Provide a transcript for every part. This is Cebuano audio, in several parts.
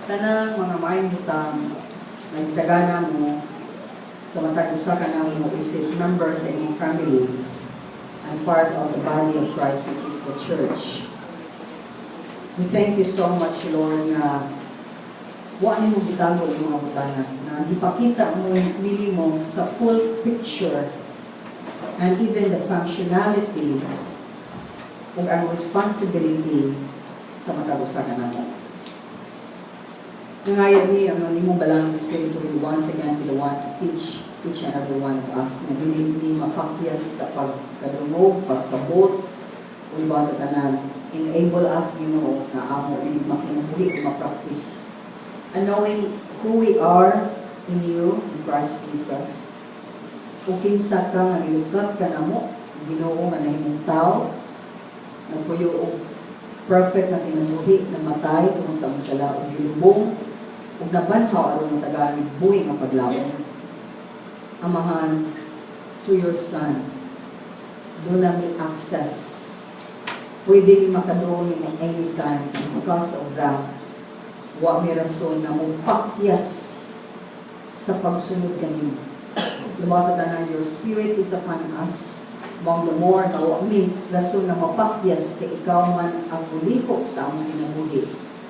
Tanang mga maayong butang nga gitagana mo sa matag usa ka namo isip member sa imong family and part of the body of Christ, which is the church. We thank you so much, Lord, nga wa nimo gitago yung mga butana na gipakita mo nimo sa full picture and even the functionality ug ang responsibility sa matag usa ka namo. Nangayo mi ang nimong Balaang Espiritu will once again be the one to teach each and every one of us na dili mi mapakyas sa pagkadungog, pagsabot, ug iba sa tanan. Enable us, Ginoo, nga amo ni makinabuhi o ma-practice. And knowing who we are in you, in Christ Jesus, ug kinsa ka nga gilukat ka namo, Ginoo, nga nahimong tao, nagpuyo og perfect na kinabuhi, namatay tungod sa among sala ug gilubong ug nabanhaw aron matagaan buhi nga paglaom. Amahan, through your Son, duna mi access. Pwede mi makaduol nimo anytime, and because of that, wa mi rason na mopakyas sa pagsunod kanimo. Labaw sa tanan, your Spirit is upon us. Among the more na wa mi rason na mapakyas kay ikaw man ang mulihok sa among kinabuhi.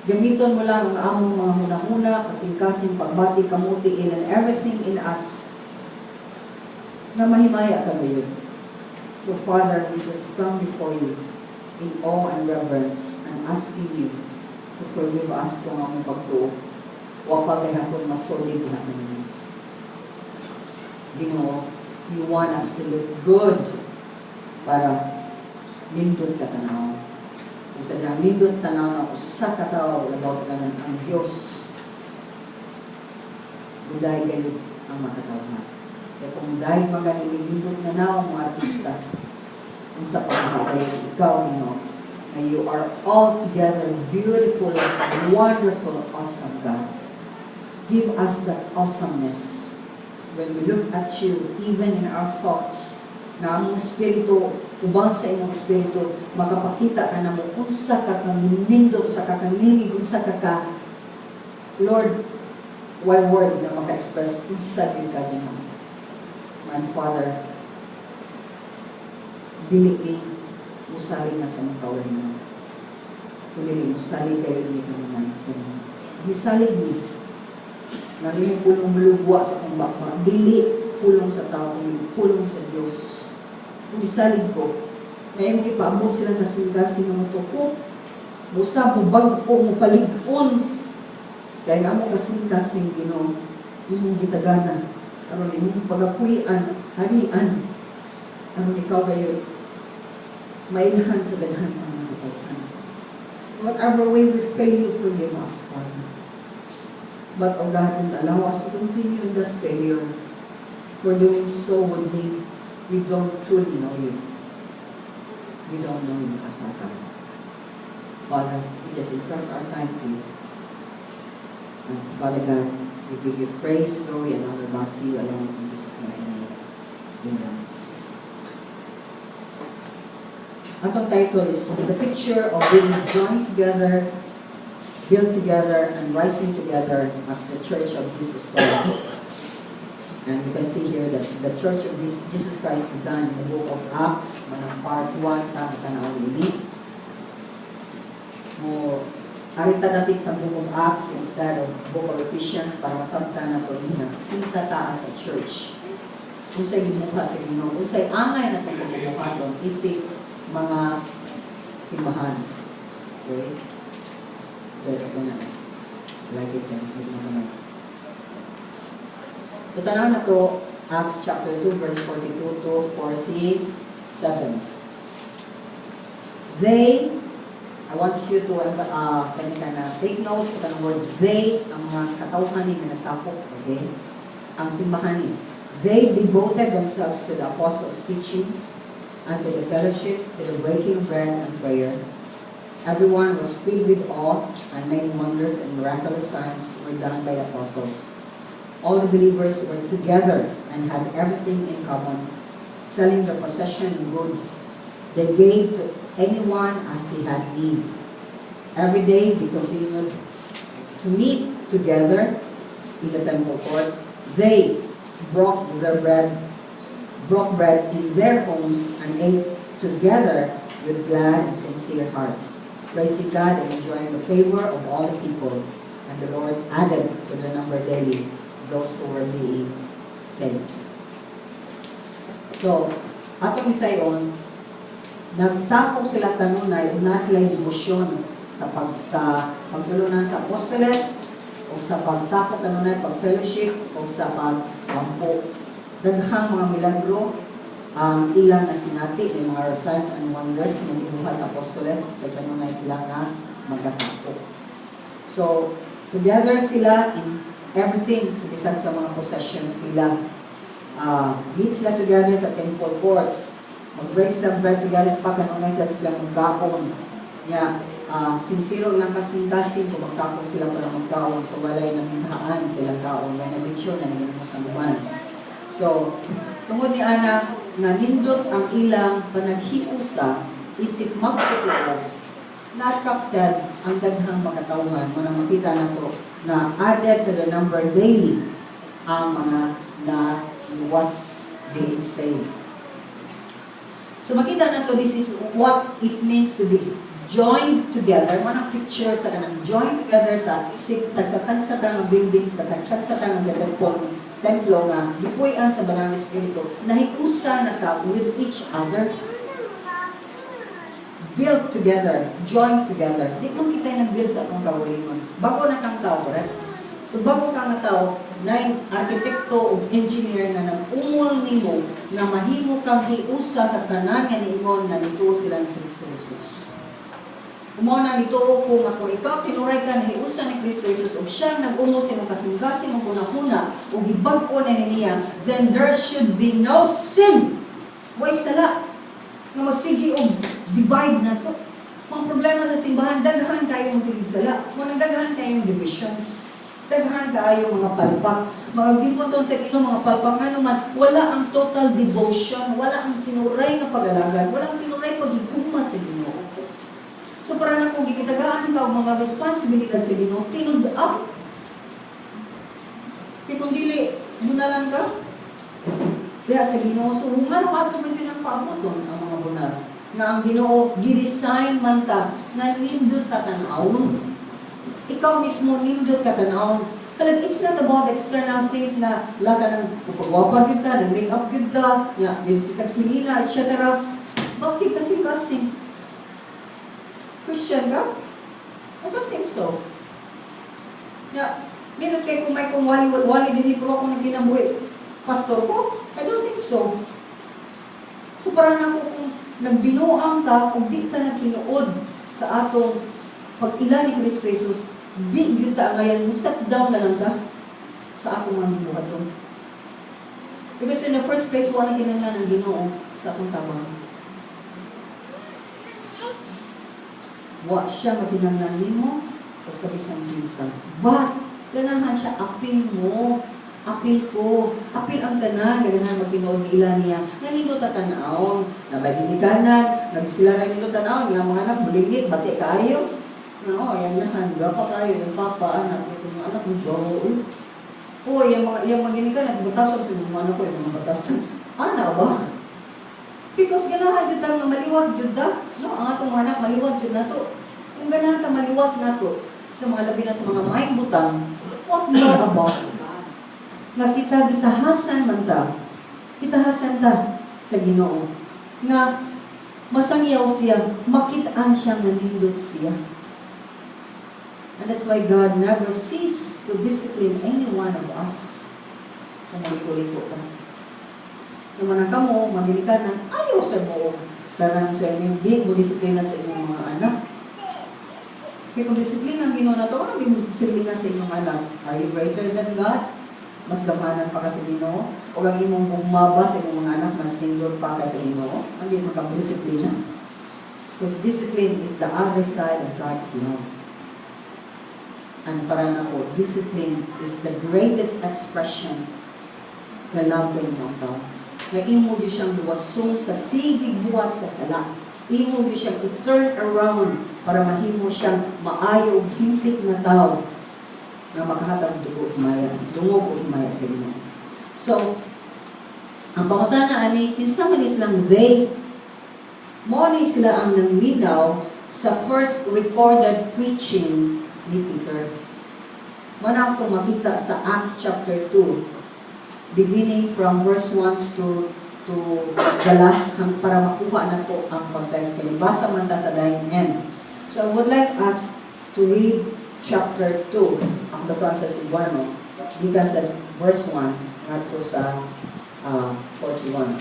Gamiton mo lang ang among mga hunahuna, kasing-kasing, pagbati, kamuti, in and everything in us na mahimaya ka ngayon. So Father, we just come before you in awe and reverence and asking you to forgive us kung among pagtuo wa pa gihapon masolid diha kanimo. Ginoo, you want us to look good para nindot ka tanaw. Kung sa nindot tanaw ng usa ka tawo, labaw sa tanan ang Dios, buday gayud ang makatawhan. Kaya kung dahil magaling nindot na naong mga artista, kung sa pagkakabay ikaw, Ginoo, na you are altogether beautiful, wonderful, awesome God. Give us that awesomeness when we look at you, even in our thoughts, na among espiritu, uban sa imong espiritu, makapakita ka namo unsa ka kanindot, unsa ka kangilngig, unsa ka ka, Lord, why word na maka-express unsa gyud ka, Ginoo. My Father, dili mi musalig na sa imong kaugalingon. Kundi musalig kayo ni tanan. Misalig mi nga iyong pulong mulugwa sa akong baba. Dili pulong sa tao, kundi pulong sa Diyos. Kung isalig ko, na iyong gipaabot silang kasing-kasing nga motukop, musa mubag-o, mupalig-on. Kaya nga mo kasing-kasing, Ginoo, imong gitagana, aron imong pagapuy-an, harian, aron ikaw gayon, mailhan sa daghan ang mga katawhan. Whatever way we fail you, forgive us, Father. But, O God, don't allow us to continue in that failure. For doing so would mean we don't truly know you. We don't know you as our God. Father, we just entrust our time to you. And Father God, we give you praise, glory, and honor back to you alone in Jesus' mighty name. Amen. Atong title is "The Picture of Being Joined Together, Built Together, and Rising Together as the Church of Jesus Christ." And you can see here that the Church of Jesus Christ began in the book of Acts, manang part 1, tama tanaw ini. Mo, arita natin sa book of Acts instead of book of Ephesians para masabtan nato niya kinsa ta as a church. Unsay gibuhat sa Ginoo, unsay angay natong pagbuhaton isip mga simbahan. Okay? Okay, ito na. Like it, guys. Hindi na naman. So, tanaw na to, Acts chapter 2, verse 42 to 47. They, I want you to, sabi ka na, take note sa kanang word, "they," ang mga katawhan ni nga nagtapok, okay? Ang simbahan ni. They devoted themselves to the apostles' teaching and to the fellowship, to the breaking of bread and prayer. Everyone was filled with awe, and many wonders and miraculous signs were done by the apostles. All the believers were together and had everything in common, selling their possession and goods. They gave to anyone as he had need. Every day they continued to to meet together in the temple courts. They broke bread in their homes and ate together with glad and sincere hearts, praising God and enjoying the favor of all the people. And the Lord added to their number daily those who were being saved. So, atong bisayon, nagtapok sila kanunay, una sila yung debosyon sa pagtulunan sa apostoles, o sa pagtapok kanunay, pag-fellowship, o sa pagpampo. Daghang mga milagro ang ilang nasinati, may mga signs and wonders nga gibuhat sa apostoles, kay kanunay sila nga magkatapok. So, together sila in everything, sa bisan sa mga possessions nila. Meet sila together sa temple courts. Mag-break sila bread together pa kanunay sila magkaon. Ya, sincero ilang kasing-kasing kung magtapok sila para magkaon. So, walay naminghaan silang kaon. May nabitsyo na naging sa buwan. So, tungod ni ana nga nindot ang ilang panaghiusa isip magtotoo, na-attracted ang daghang makatawhan. Mga makita nato na added to the number daily ang mga na was being saved. So makita nato, this is what it means to be joined together. Manang picture sa kanang joined together ta isip tagsa-tagsa ta nga buildings, tagsa-tagsa ta nga temple, templo nga gipuy-an sa Banal nga Espiritu. Nahiusa na ta with each other. Build together, join together. Di man kita nag-build sa atong kaugalingon. Bago na kang tao, correct? So bago ka nga tao, na arkitekto o engineer na nag-umol nimo nga mahimo kang hiusa sa tanan nga niingon nga nituo sila ni Kristo Jesus. Mao na nituo ko nga kung ikaw tinuray ka na hiusa ni Kristo Jesus ug siya nag-umol sa imong kasing-kasing ug hunahuna ug gibag-o na niya, then there should be no sin. Way sala nga magsige og divide na to. Mga problema sa simbahan, daghan kayo magsige sala. Mga daghan kayong divisions. Daghan kaayo mga palpak. Mga gipunton sa Ginoo mga palpak, ngano man wala ang total devotion, wala ang tinuray nga pag-alagad, wala ang tinuray pagigugma sa Ginoo. So para na kung gikitagaan ka og mga responsibilidad sa Ginoo, tinud up. Kay kung dili, mo na lang ka. Kaya sa Ginoo, so ngano ato man ang paaboton ang mga bunal? Nga ang Ginoo gi-design man ta nga nindot ta tan-awon. Ikaw mismo, nindot ka tan-awon. Kalag it's not about external things na laga ng pagwapa gyud ka, nag make up gyud ka, nga nindot kag sinila, etc. Bakit kasi kasing Christian ka? I don't think so. Ya, nindot kay kung may kung wali wali dinhi pero ako nagkinabuhi. Pastor ko? I don't think so. So para na kung nagbinuang ka, kung di ka naghinuod sa atong pag-ila ni Kristo Jesus, di gyud ta ngayon, mo step down na lang ka sa atong mga buhaton. Because in the first place, wala kinahanglan ang Ginoo sa atong tabang. Wa siya makinahanglan nimo o sa bisan kinsa. But ganahan siya apil mo, apil ko, apil ang tanan, ganahan magtinuod ni ila niya, nga nindot ta tan-awon, nabay ginikanan, nagsila ra nindot tan-awon, nga mga anak bulingit, bati kaayo. No, yan nahan, gapa kayo, yung papa, anak, yung mga anak, yung gawo. Uy, yung mga ginikanan, batasan sa mga anak ko, yung mga batasan. Ana ba? Because ganahan jud ta nga maliwat jud ta, no? Ang atong mga anak maliwat jud nato. Kung ganahan ta maliwat nato sa mga labi na sa mga maayong butang, what more about God? Nga kita gitahasan man ta, gitahasan ta sa Ginoo nga masangyaw siya, makitaan siya nga nindot siya. And that's why God never cease to discipline any one of us kung maliko-liko ka. Naman ang kamo, maginikanan, ayaw sa buong tanan sa inyong di mo disiplina sa inyong mga anak. Kaya kung disiplina ang Ginoo na to, ano mo disiplina sa inyong anak? Are you greater than God? Mas gamhanan pa ka sa Ginoo? O ang imong gugma ba sa imong mga anak, mas nindot pa ka sa Ginoo? Hindi mo kang disiplina. Because discipline is the other side of God's love. And para nako, discipline is the greatest expression the love kay mo ang tao. Nga imo gyud siyang luwason sa sigig buhat sa sala. Imo gyud siyang i-turn around para mahimo siyang maayo ug himpit nga tao. nga makahatag dugo himaya, dungog o himaya sa Ginoo. So, ang pangutana ani, kinsa man is lang they? Mao ni sila ang nangminaw sa first recorded preaching ni Peter. Mao na ito makita sa Acts chapter 2, beginning from verse 1 to the last hang para makuha na to ang context kay basa man ta sa line end. So I would like us to read chapter 2, ang basahan sa Cebuano, gikan sa verse 1 ngadto sa 41.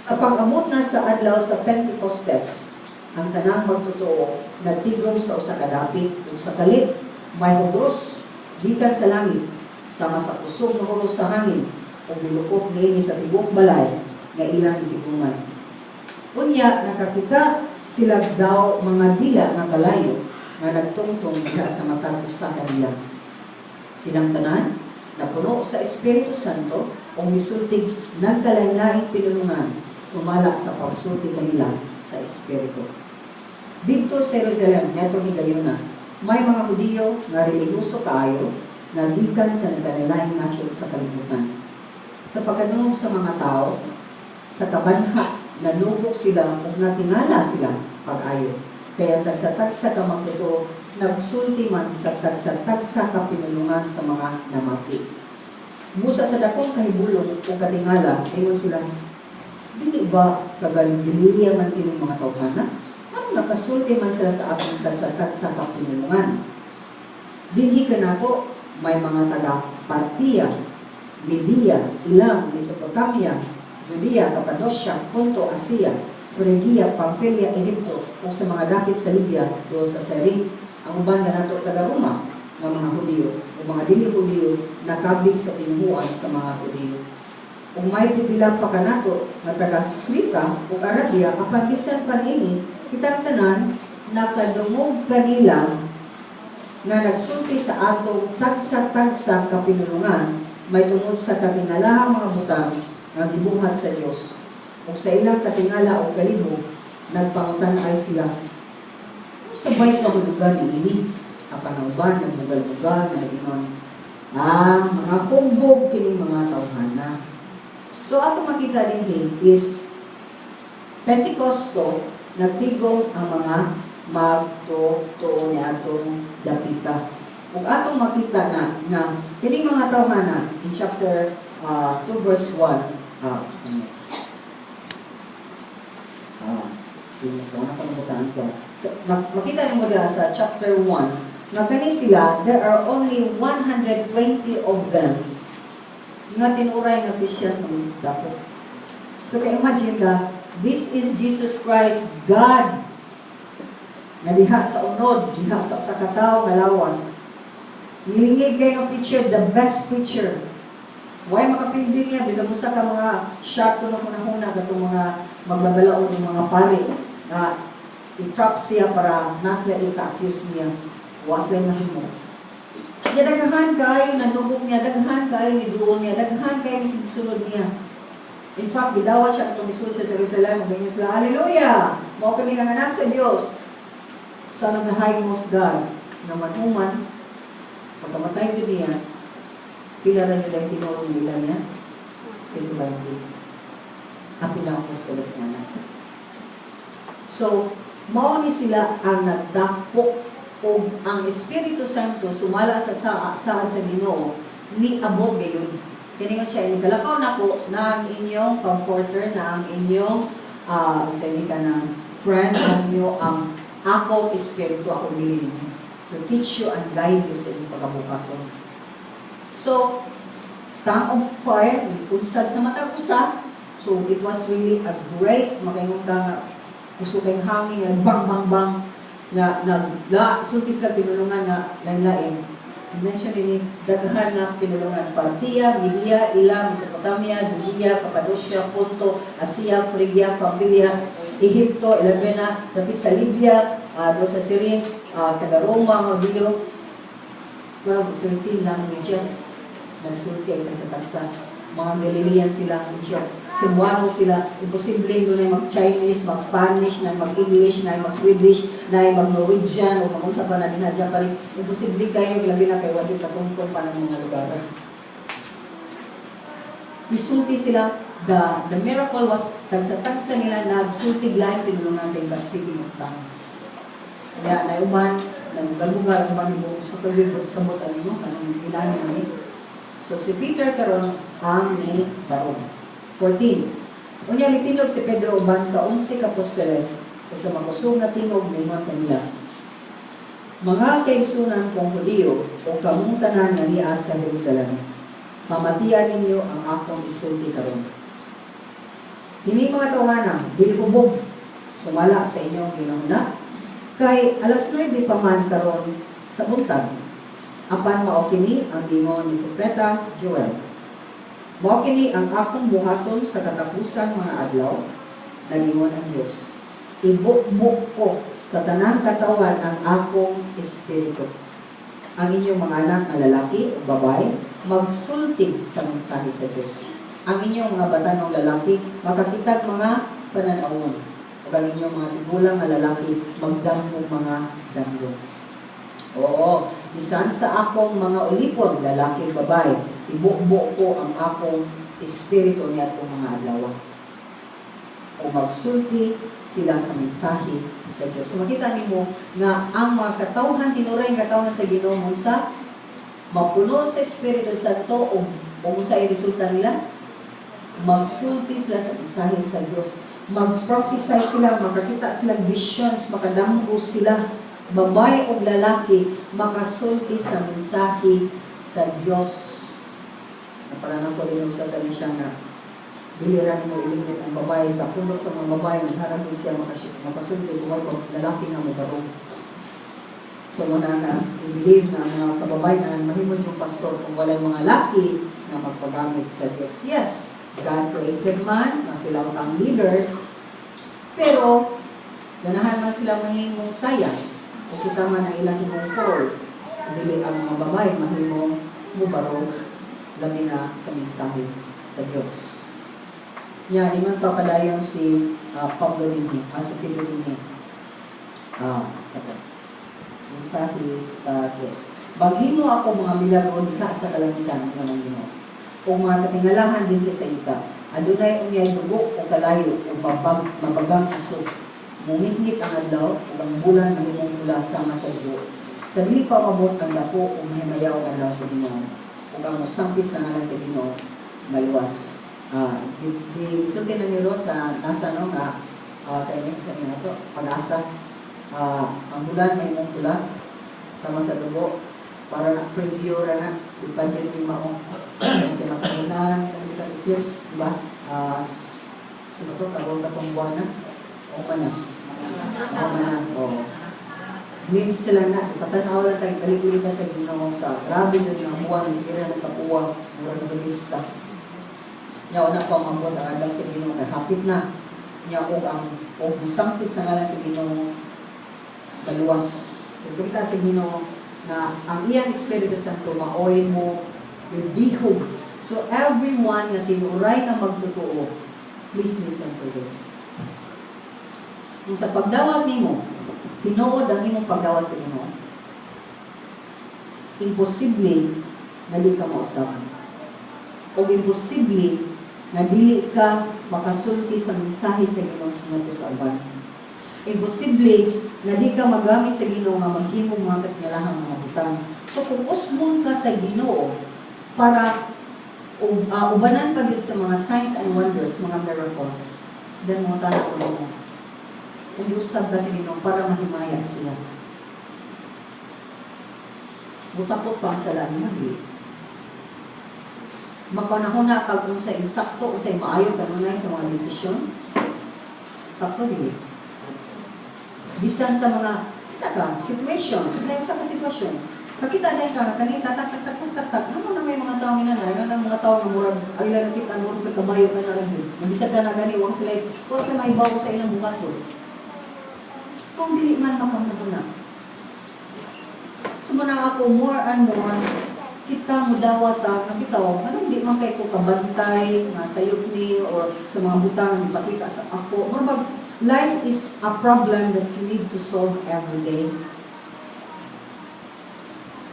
Sa pag-amot na sa adlaw sa Pentecostes, ang tanang magtotoo nagtigom sa usa ka dapit, ug sa kalit may hugros gikan sa langit sama sa kusog nga huros sa hangin, ug nilukop niini sa tibuok balay nga ilang gitigungan. Unya nakakita sila daw mga dila nga kalayo nga nagtungtong diha sa matag usa kanila. Silang tanan napuno sa Espiritu Santo ug misultig nagkalain-laing pinulungan sumala sa pagsulti kanila sa Espiritu. Didto sa Jerusalem netong higayuna, may mga Hudiyo nga relihiyoso kaayo nga gikan sa nagkalain nasod sa kalibutan. Sa pagkadungog sa mga tao sa kabanha, nanugok sila ug natingala sila pag-ayo. Kay tagsa-tagsa ka magtotoo nagsulti man sa tagsa-tagsa ka pinulungan sa mga namati. Busa sa dakong kahibulong ug katingala, ingon sila, "Dili ba taga-Galilea man kining mga tawhana? Ano nakasulti man sila sa atong tagsa-tagsa ka pinulungan? Dinhi kanato may mga taga Partia, Media, Elam, Mesopotamia, Judea, Cappadocia, Ponto, Asia, Phrygia, Pamphylia, Ehipto, ug sa mga dapit sa Libya, do sa Cyrene, ang uban kanato taga Roma nga mga Hudiyo o mga dili Hudiyo nakabig sa tinuhuan sa mga Hudiyo. Ug may pipila pa kanato nga taga Creta ug Arabia, apan bisan pa niini, kitang tanan nakadungog kanila nga nagsulti sa atong tagsa-tagsa ka pinulungan may tungod sa katingalahang mga butang nga gibuhat sa Dios." Ug sa ilang katingala ug kalihok, nagpangutan-ay sila, "Unsa bay kahulugan niini?" Apan ang uban nagbugal-bugal nga nag-ingon, "Ah, mga humbog kining mga tawhana." So ato makita dinhi is Pentecosto, nagtigom ang mga magtotoo ni atong dapita. Ug atong makita na nga kining mga tawhana in chapter 2 verse 1, ano pa nabutaan ko? Makita nimo diha sa chapter 1 nga kani sila, there are only 120 of them nga tinuray nga Christian nga dako. So kay imagine ka, this is Jesus Christ, God, nga diha sa unod, diha sa usa ka tawo nga lawas. Nilingig kay nga picture, the best picture. Why makapildi niya bisan usa ka mga shot kuno hunahuna katong mga magbabalaod ng mga pari nga i-trap siya para na sila i-accuse niya. Wa sila mahimo. Niya daghan kaayo nanubok niya, daghan kaayo ni duol niya, daghan kaayo ni sunod niya. In fact, gidawat siya katong misulod siya sa Jerusalem, ganyan sila, "Hallelujah! Mao kini ang anak sa Dios." Son of the Highmost God, nga manhuman, pagkamatay gid niya, pila ra nila yung tinuod nila niya? 120. Apil ang apostoles nga na. So, mao ni sila ang nagdakpok og ang Espiritu Santo sumala sa saad sa Ginoo ni abot gayon. Kiningon siya, "Inikalakaw nako na ang inyong comforter, na ang inyong sa ka ng friend, ang inyo ang akong Espiritu, ako dili ninyo to teach you and guide you sa inyong pagkabuhaton." So, tongue of fire, unsad sa matag usa. So, it was really a great, makaingon ka nga, kusog kayong hangin, nga bang, bang, bang, nga nagla, sulti sila pinulungan nga lain-lain. Mention ini daghan na pinulungan: Partia, Media, Elam, Mesopotamia, Judea, Cappadocia, Ponto, Asia, Phrygia, Pamphylia, Ehipto, Elabena, dapit sa Libya, do sa Cyrene, taga Roma, Hudiyo. 12, 13 lang, we just nagsulti ay sa tagsa. Mga Galilean sila, Cebuano sila, imposible doon na mag-Chinese, mag-Spanish, na mag-English, na mag-Swedish, na mag-Norwegian, o mag-usa pa na din na Japanese. Imposible kayo, labi na kay wa katungtong pa ng mga lugar. Isulti sila, the miracle was, tagsa-tagsa nila nagsulti lain pinulungan sa iba, speaking of tongues. Kaya nauban, nagbugal-bugal ang uban sa tubig sabot ang inyo, kanang ilan ni. So si Peter karon ang ni barog. 14. Unya nitinog si Pedro uban sa 11 ka apostoles o sa makusog nga tingog ningon kanila: "Mga kaigsunan kong Hudiyo o kamong tanan nga niya sa Jerusalem, pamatian ninyo ang akong isulti karon. Kini mga tawhana, dili hubog sumala sa inyong ginahuna, kay alas 9 pa man karon sa buntag. Apan mao kini ang gingon ni Propeta Joel. Mao kini ang akong buhaton sa katapusan mga adlaw, nagingon ang Dios. Ibukbuk ko sa tanang katawan ang akong espiritu. Ang inyong mga anak nga lalaki o babae magsulti sa mensahe sa Dios. Ang inyong mga batanong lalaki makakitag mga pananawon. Ug ang inyong mga tigulang nga lalaki magdamgo mga damgo. Oo, bisan sa akong mga ulipon, lalaki o babae, ibukbuk ko ang akong espiritu niadtong mga adlaw. O magsulti sila sa mensahe sa Diyos." So makita nimo nga ang mga katawhan, tinuray katawhan sa Ginoo sa mapuno sa Espiritu Santo o unsa ay resulta nila? Magsulti sila sa mensahe sa Diyos. Mag-prophesy sila, makakita sila visions, makadamgo sila. Babae o lalaki, makasulti sa mensahe sa Diyos. Naparanaw ko rin sa siya nga dili ra nimo ilimit ang babae sa pundok sa mga babae, nagharang din siya makasulti kung may lalaki nga mobarog. So muna na, we believe na ang mga kababayan mahimo yung pastor kung walay mga laki na magpagamit sa Diyos. Yes, God created man, na sila ang leaders, pero ganahan man sila mahimong saya o kita man ang ilang himong call, dili ang mga babae mahimong mubarog, labi na sa mensahe sa Diyos. Nya, ingon pa padayon si Pablo dinhi, si Pedro dinhi. Sa mensahe sa Diyos. "Maghimo ako mga milagro diha sa kalangitan," nga ng Ginoo, "o mga katingalahan dinhi sa yuta. Adunay unyay dugo o kalayo o mabagang aso. Mungitngit ang adlaw ug ang bulan mahimong pula sama sa dugo. Sa dili pa mabot ang dako ug mahimayaw ang adlaw sa Ginoo. Ug ang mosampit sa ngalan sa Ginoo maluwas." Di sulti na ni Ron sa NASA, no, nga sa inyo to PAGASA, ang bulan mahimong pula sama sa dugo para na preview ra na ipadyan ni mao kay makanunan ang eclipse, di ba? Sino to, karon katong buwan na o man na o man na o glimpse sila na ipatanaw lang tayo dali ka sa Ginoo sa grabe jud nga buwan, sige ra nagkapuwa, murag revista. Nya una pa mabot ang adlaw sa Ginoo kay hapit na. Nya og ang og musampit sa ngalan sa Ginoo maluwas. Ito kita sa Ginoo na ang iyang Espiritu Santo maoy mo dihog. So everyone nga tinuray nga magtotoo, please listen to this. Kung sa pagdawat nimo, tinuod ang imong pagdawat sa Ginoo, imposible na di ka mausab. O imposible na dili ka makasulti sa mensahe sa Ginoo ngadto sa uban. Imposible na di ka magamit sa Ginoo nga maghimo mga katingalahang mga butang. So kung usbon ka sa Ginoo para ubanan pa gyud sa mga signs and wonders, mga miracles, then mga tao mo. Kung usab ka sa Ginoo para mahimaya sila. Mutakot pa ang sala niya, di. Mapanahon na kag unsay insakto, unsay maayo kanunay sa mga desisyon. Sakto, dili? Bisan sa mga kita ka situation, kita sa ka sitwasyon. Makita na ka kani tatak tak tak tak tak tak. Ano na may mga tao nga na, ano na mga tao nga murag ay lang nakita murag sa kabayo ka na lang yun. Nabisag ka na gani wa sila maibaw sa ilang buhaton. Kung dili man makamuna. So muna ako more and more Kita mo dawat ta, nga kita, oh, anong di man kay ko kabantay, nga sayop ni, or sa mga butang nga ipakita sa ako. Murag life is a problem that you need to solve every day.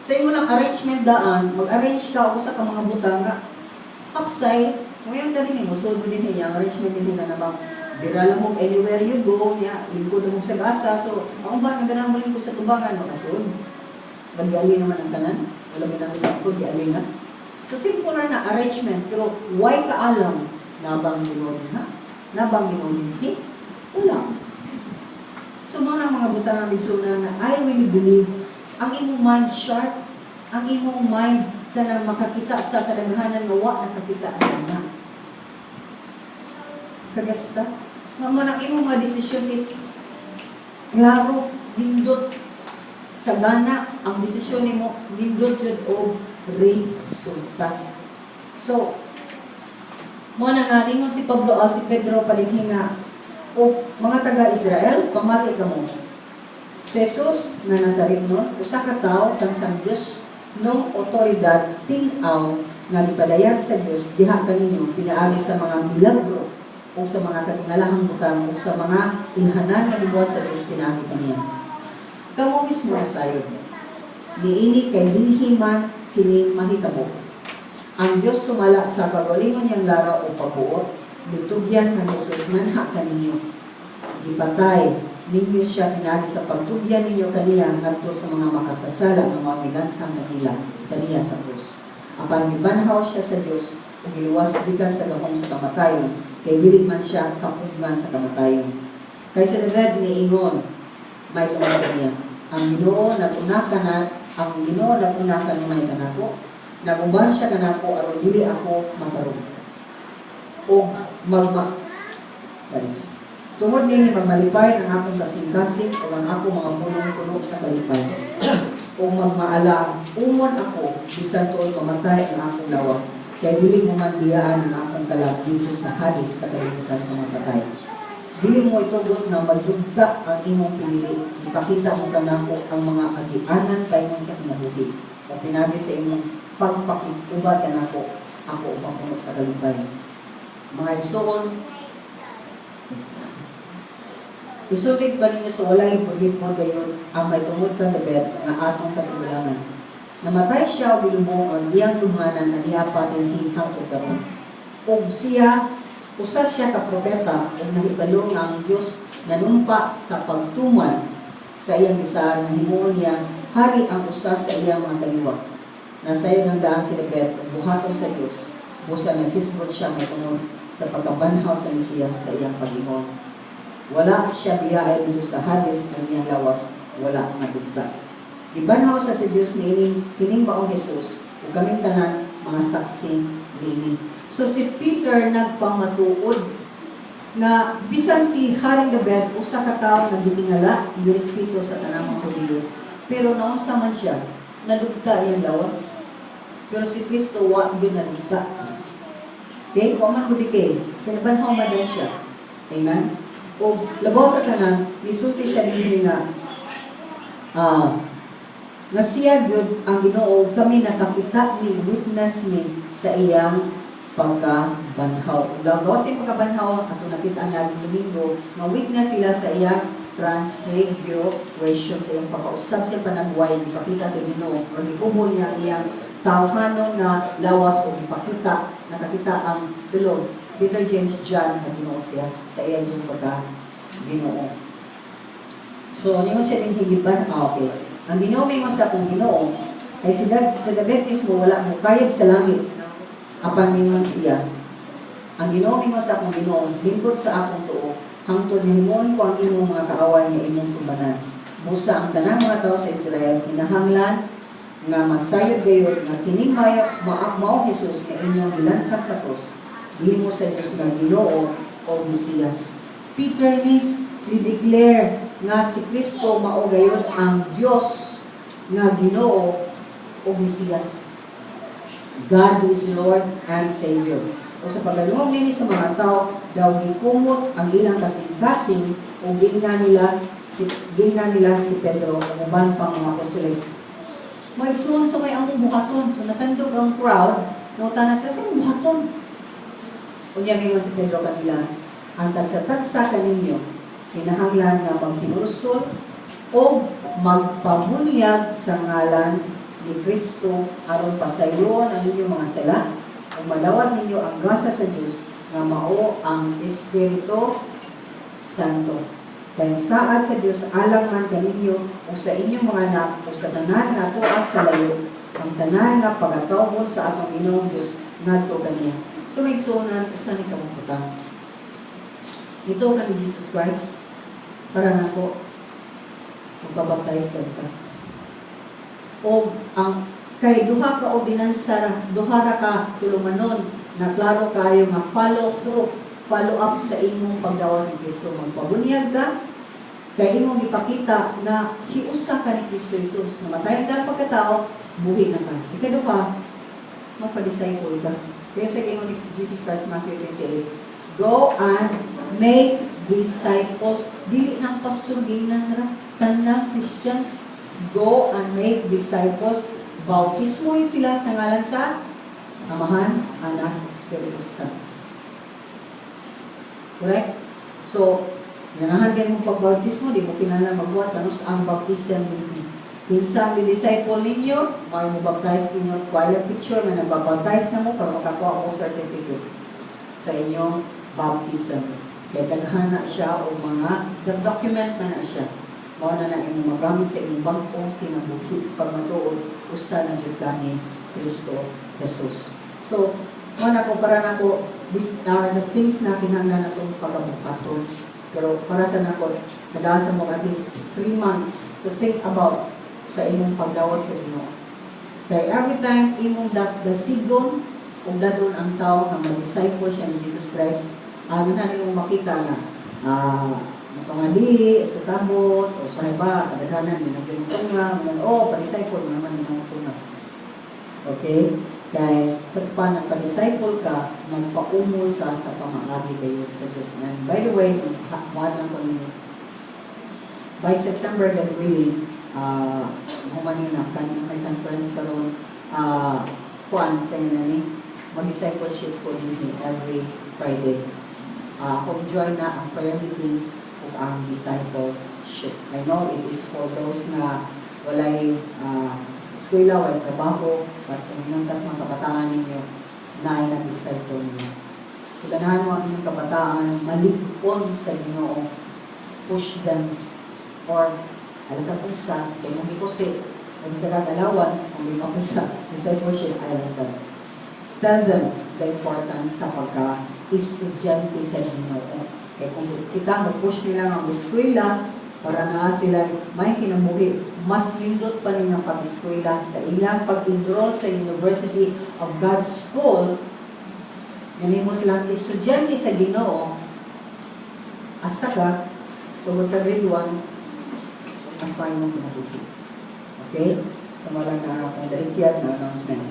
Sa imo lang arrangement daan, mag-arrange ka usa ka mga butang nga hapsay, ngayon ka rin mo solve din niya, ang arrangement din nga na bang dira lang mo anywhere you go, nya lingkod mo sa asa. So, ako ba nga ganahan mo lingkod sa tubangan, makasud. Maggali naman ang tanan, wala minang lingkod, giali na. So, simple na na arrangement, pero why ka alam nabang Ginoo din ha? Nabang Ginoo din hi? Wala. So, mga mga butang ang igsunan na I really believe ang imong mind sharp, ang imong mind ka na makakita sa kadaghanan nga wa nakakita ang ana. Kagets ta? Nga mo nang imong mga desisyon is klaro, nindot sa gana ang desisyon nimo, nindot jud og resulta. So, mo na nga ningon si Pablo, si Pedro padinhi nga, "O mga taga-Israel, pamati kamo. Si Jesus nga Nazaretnon, usa ka tawo tansang Dios nung otoridad tin-aw nga gipadayag sa Dios diha kaninyo pinaagi sa mga milagro o sa mga katingalahang butang o sa mga ilhanan nga gibuhat sa Dios pinaagi kaniya. Kamo mismo nasayod niini kay dinhi man kini mahitabo. Ang Dios sumala sa kaugalingon niyang laraw o pagbuot, mitugyan kan Jesus nganha kaninyo. Gipatay ninyo siya pinaagi sa pagtugyan ninyo kaniya ngadto sa mga makasasala nga mga milansang kaniya sa krus. Apan gibanhaw siya sa Dios ug giluwas gikan sa gahom sa kamatayon, kay dili man siya kapugnan sa kamatayon. Kay sa David niingon may tungod kaniya: Ang Ginoo nag-una kana, ang Ginoo nag-una kanunay kanako, naguban siya kanako aron dili ako matarong. O magma sorry. Tungod nini magmalipay ang akong kasing-kasing ug ang akong mga pulong puno sa kalipay. Ug magmaala umon ako bisan tuod mamatay ang akong lawas, kay dili mo man biyaan ang akong kalag didto sa Hades, sa kalibutan sa mga patay. Dili mo itugot na madugta ang imong pinili. Ipakita mo kanako ang mga agianan paingon sa kinabuhi. O pinaagi sa imong pagpakig-uban kanako, ako upang puno sa kalipay." Mga igsoon, isulti ko ninyo sa walay paglikmod gayon ang may tungod kan David nga atong katigulangan. Namatay siya og gilubong, ang iyang lubnganan na pa dinhi hangtod karon. Ug siya usa siya ka propeta ug nahibalo nga ang Dios nanumpa sa pagtuman sa iyang gisaad nga himuon niya hari ang usa sa iyang mga kaliwat. Nasayod ng daan si David ug buhaton sa Dios, busa naghisgot siya may tungod sa pagkabanhaw sa Mesiyas sa iyang pag-ingon: "Wala siya biyaay didto sa Hades, ang iyang lawas wala madugta. Gibanhaw sa Dios niining kining maong Jesus ug kaming tanan mga saksi niini." So si Peter nagpamatuod nga bisan si Haring David usa ka tawo nga gitingala, girespeto sa tanang mga Hudiyo. Pero naunsa man siya, nadugta iyang lawas. Pero si Kristo wa gyud nadugta. Okay, wa man gud kay kinabanhaw man din siya. Amen. O labaw sa tanan, misulti siya dinhi nga nga siya gyud ang Ginoo, kami nakakita ni, witness mi sa iyang pagkabanhaw. Gawas sa pagkabanhaw, ato nakita ang Domingo, nga witness sila sa iyang transfiguration, sa iyang pagkausab sa panagway, ipakita sa Ginoo, or gikubo niya ang iyang tawhanon nga lawas o ipakita, nakakita ang tulo, Peter, James, John, nga Ginoo siya sa iyang yung pagka Ginoo. So, ningon siya din higiban, okay. "Ang Ginoo mingon sa akong Ginoo," kay si David mismo wala mo kayab sa langit. Apan mingon siya, "Ang Ginoo mingon sa akong Ginoo, lingkod sa akong tuo, hangtod himuon ko ang imong mga kaaway nga imong tumbanan." Busa ang tanang mga tao sa Israel hinahanglan nga masayod gayod nga kining mayo mao Jesus nga inyong gilansang sa krus, gihimo sa Dios nga Ginoo o Mesiyas. Peter ni ni-declare nga si Kristo mao gayod ang Dios nga Ginoo o Mesiyas. God who is Lord and Savior. O sa pagdungog nini sa mga tao, daw gikumot ang ilang kasing-kasing o giingnan nila si Pedro ug uban pang mga apostoles. Mga igsoon, sa may among buhaton. So natandog ang crowd, nangutana sila, "Sa buhaton?" Unya mingon si Pedro kanila, "Ang tagsa-tagsa kaninyo, kinahanglan nga maghinulsol o magpabunyag sa ngalan ni Kristo aron pasayloon ang inyong mga sala ug madawat ninyo ang gasa sa Dios nga mao ang Espiritu Santo. Kay ang saad sa Dios alang man kaninyo ug sa inyong mga anak ug sa tanan nga atoa sa layo, ang tanan nga pagatawgon sa atong Ginoong Dios ngadto kaniya." So mga igsuonan, usa ni ka butang. Nituo ka ni Jesus Christ, para nako magpabaptize ka. O ang kay duha ka ordinansa ra, duha ra ka tulumanon na klaro kayo nga follow through, follow up sa imong pagdawat ni Kristo. Magpabunyag ka, kay imong ipakita na hiusa ka ni Kristo Jesus, namatay ka pagkatao, buhi na ka. Ikaduha, magpa-disciple ka. Kaya sa Ginoo ni Jesus Christ, Matthew 28, "Go and make disciples." Dili ng pastor ginan ra, tanan Christians. Go and make disciples. Bautismo sila sa ngalan sa Amahan, Anak, Espiritu Santo. Correct? So, ganahan kayo mong pagbautismo, di mo kinahanglan magbuhat kanus ang baptism ninyo. Kinsa ang disciple ninyo, may mo baptize ninyo, kuha picture na nagbabaptize na mo para makakuha mo certificate sa inyong baptism. Kaya daghan na siya o mga document na na siya. Mao na na imong magamit sa imong bag-ong kinabuhi pag matuod usa na jud ka ni Kristo Jesus. So, mao na ko, para nako, these are the things na kinahanglan natong pagabuhaton. Pero para sa nako, nadaan sa mo at least 3 months to think about sa imong pagdawat sa Ginoo. Kay every time imong dasigon ug dadon ang tao nga ma-disciple siya ni Jesus Christ, na imong makita nga nga di sa sabot o sa iba kadaghanan ni nagtunga, oh, pa-disciple mo naman ni tunga. Okay? Kay sa pa nagpa-disciple ka, nagpaumol ka sa pamaagi kayo sa Diyos. And by the way, muad lang ko ninyo. By September, God willing, humanin na, kan, may conference karon, kuan sa inyo ni, mag-discipleship ko din every Friday. Ako enjoy na ang prayer meeting ug ang discipleship. I know it is for those na walay eskwela, walay trabaho, but kung nangkas mga kabataan ninyo, na ay nag-disciple ninyo. So, ganahan mo ang inyong kabataan, malig-on sa Ginoo, push them, or alas sa pugsa, kay mong ikusi, kung hindi ka allowance, kung hindi ka sa discipleship, ay sa tell them the importance sa pagka-estudyante sa Ginoo. Kaya kung kita mo push nila nga eskwela para na sila may kinabuhi, mas nindot pa nilang pag-eskwela sa ilang pag-enroll sa University of God's School, ganun mo silang estudyante sa Ginoo, hasta ka, sugod ka grade 1, mas pa imong kinabuhi. Okay? So, wala na akong dalikyat na announcement.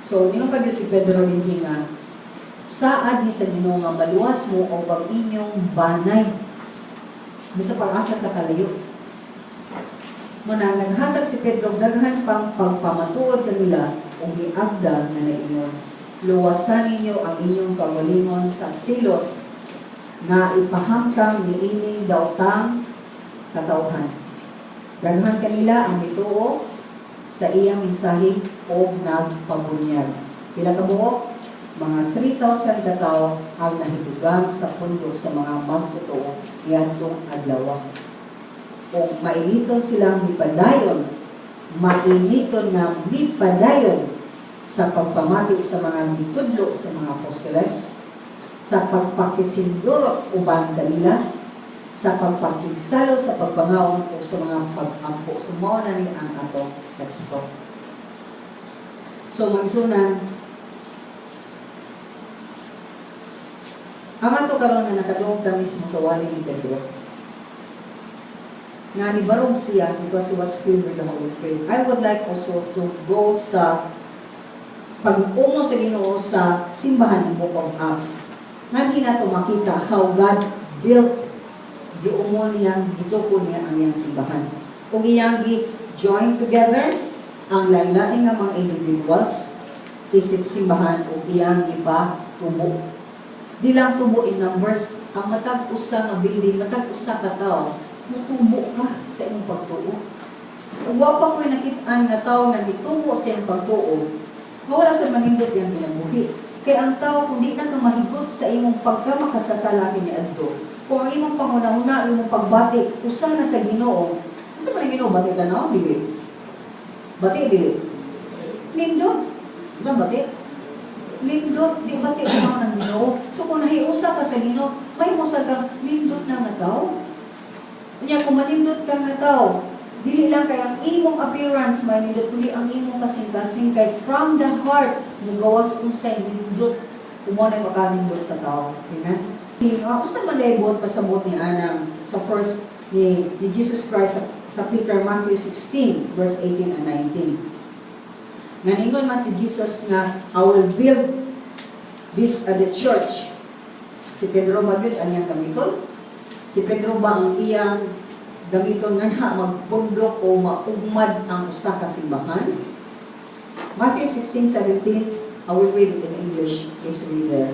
So, ningon pa si Pedro din nga, saad ni sa Ginoo nga maluwas mo o ang inyong banay. Bisa pag-asa ka kalayo. Muna, naghatag si Pedro daghan pang pagpamatuod kanila ug niagda nga naingon, "Luwasan ninyo ang inyong kaugalingon sa silot nga ipahamtang niining daotang katawhan." Daghan kanila ang mituo sa iyang mensahe o nagpabunyag. Pila ka buok? Mga 3,000 ka tawo ang nahitugang sa pundo sa mga magtotoo niadtong adlaw. Kung mainiton silang mipadayon, mainiton nga mipadayon sa pagpamati sa mga gitudlo sa mga apostoles, sa pagpakisindurot uban kanila, sa pagpakigsalo sa pagpangaon o sa mga pag-ampo. So, mao na ni ang atong teksto. So, magsunan, ang ato karon nga nakadungog ta mismo sa wali ni Pedro, nga nibarog siya because he was filled with the Holy Spirit. I would like also to go sa pag-umo sa Ginoo sa simbahan ng Book of Acts. Nga nato makita how God built, giumo niya, gituko niya ang iyang simbahan. Kung iyang gi Join together ang lain-lain nga mga individuals isip simbahan o iyang gipatubo. Di lang tubo in numbers, ang matag usa nga building, matag usa ka tawo, mutubo ka sa imong pagtuo. Ug wa pa ko'y nakit-an nga tawo nga nitubo sa iyang pagtuo, nga wala sa manindot iyang kinabuhi. Kay ang tao, kung di na ka mahigot sa imong pagkamakasasala kaniadto, kung ang imong panghuna-huna, imong pagbati, usa na sa Ginoo, unsa man ang Ginoo, bati ka na, dili? Bati, dili? Nindot. Unsa bati? Nindot, di bati ka ng Ginoo. So kung nahiusa ka sa Ginoo, may mo kang nindot na nga tao. Unya, kung manindot ka nga tao, dili lang kay ang imong appearance manindot, kundi ang imong kasing-kasing, kay from the heart mugawas unsay nindot, mao na makanindot sa tao. Amen? Usa man buot pasabot ni Anang sa first ni Jesus Christ sa Peter, Matthew 16 verse 18 and 19. Naningon man si Jesus nga, "I will build this the church." Si Pedro ba gyud ang iyang gamiton? Si Pedro ba ang iyang gamiton nga na magpundok o maugmad ang usa ka simbahan? Matthew 16:17, I will read it in English. Please read there.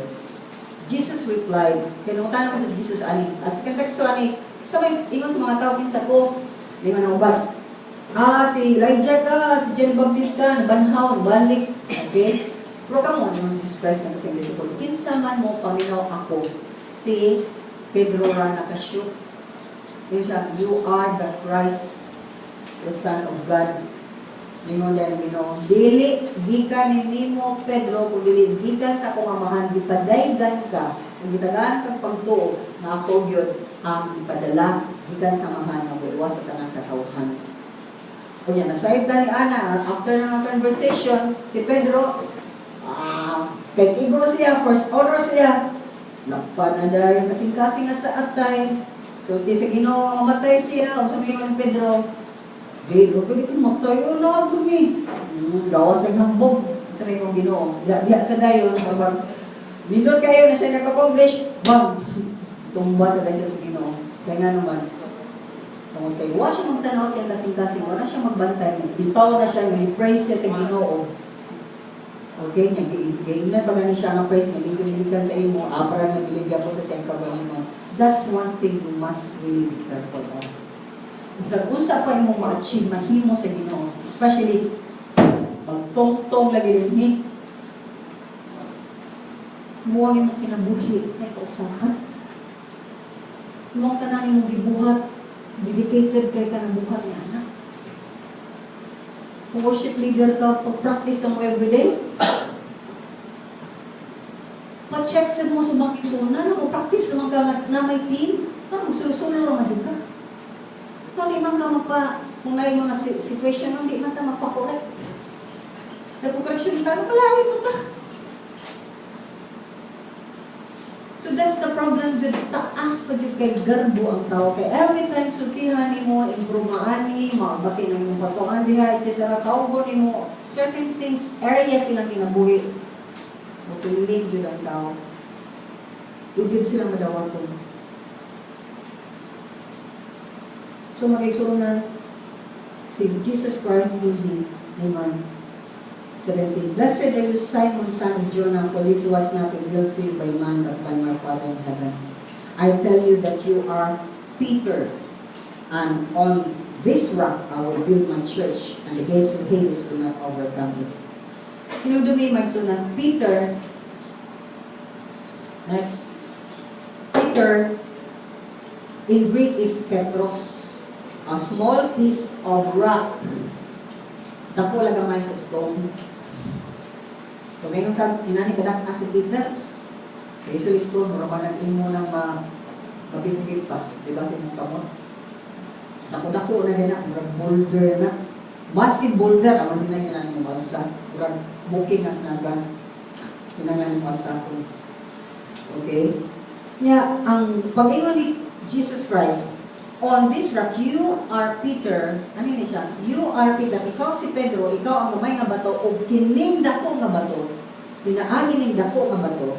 Jesus replied, kaya ko si Jesus ani, at konteksto ani, sa may ingon sa mga tao, "Kinsa ko?" Ingon ang uban, "Si Elijah ka, si John Baptista, nabanhaw, balik." Okay? Pero kamo, ingon si Jesus Christ na kasi dito, "Kinsa man mo paminaw ako?" Si Pedro ra nakashoot. Yun siya, "You are the Christ, the Son of God." Ningon diyan ang Ginoo, "Dili gikan nimo, Pedro, kung dili gikan sa akong Amahan, gipadaygan ka, kung gitagaan kag pagtuo nga ako gyud ang gipadala gikan sa Amahan nga muluwas sa tanang katawhan." Unya, nasayod ni ana, after ng conversation, si Pedro, kay igo siya, first honor siya, lakpan na dahil kasing-kasing na sa atay. So, di sa Ginoo mamatay siya, unsa may ingon ni Pedro? "Di, bro, pwede kong matay, oh, naagro ni." Gawas lang hambog. Sa may mong Ginoo. Diya, diya sa dayon, kapag nindot kayo na siya nag-accomplish, bang! Tumba sa dayon sa Ginoo. Kaya nga naman, tungod kay wa siya magtanaw siya kasing-kasing, wala siya magbantay, bitaw na siya, nag-praise siya sa Ginoo. Okay, nya giingnan pa gani siya nga praise nga dito gikan sa imo, abra na bilib po sa siyang kaugalingon. That's one thing you must really be careful of. Bisag unsa pa imong ma-achieve, mahimo sa Ginoo, especially magtongtong lagi dinhi. Muwang imong kinabuhi kay kausahan. Muwang tanan imong gibuhat, dedicated kay ka ng buhat nga anak. Kung worship leader ka, pag-practice ka mo everyday, pa-check sa mo sa mga igsuonan, mo practice naman ka nga na may team, ano, magsulo-sulo naman din ka. Kung di man ka magpa, kung na mga situation, hindi man ka magpa-correct. Nagko-correction ka, malayo mo ta. So that's the problem jud, taas pa jud kay garbo ang tao kay every time sultihan nimo, improve maani, maabaki ng imong patuan diha, etc. Tawgon nimo certain things, areas silang kinabuhi. Mutulin jud ang tao. Lugid sila madawaton. So mga, si Jesus Christ hindi ningon 17. "Blessed are you, Simon, son of Jonah, for this was not revealed to you by man, but by my Father in heaven. I tell you that you are Peter, and on this rock I will build my church, and the gates of Hades will not overcome it." Hinumdumi, magsunan, Peter, next, Peter, in Greek is Petros, a small piece of rock. Dako lang gamay sa stone. So ngayon ka, inani ka dak si Peter. Usually stone, mura ba nag-imo ng mabitbit pa, di ba, sa imong kamot? Dako-dako na din na, murag boulder na. Massive boulder, amo din na yun ang imong alsa. Murag booking as naga. Kinahanglan mo alsa ko. Okay? Nya, ang pag-ingon ni Jesus Christ, "On this rock, you are Peter." Ano ni siya? "You are Peter." Ikaw si Pedro, ikaw ang gamay nga bato, o kining dako nga bato, pinaagi ning dako nga bato,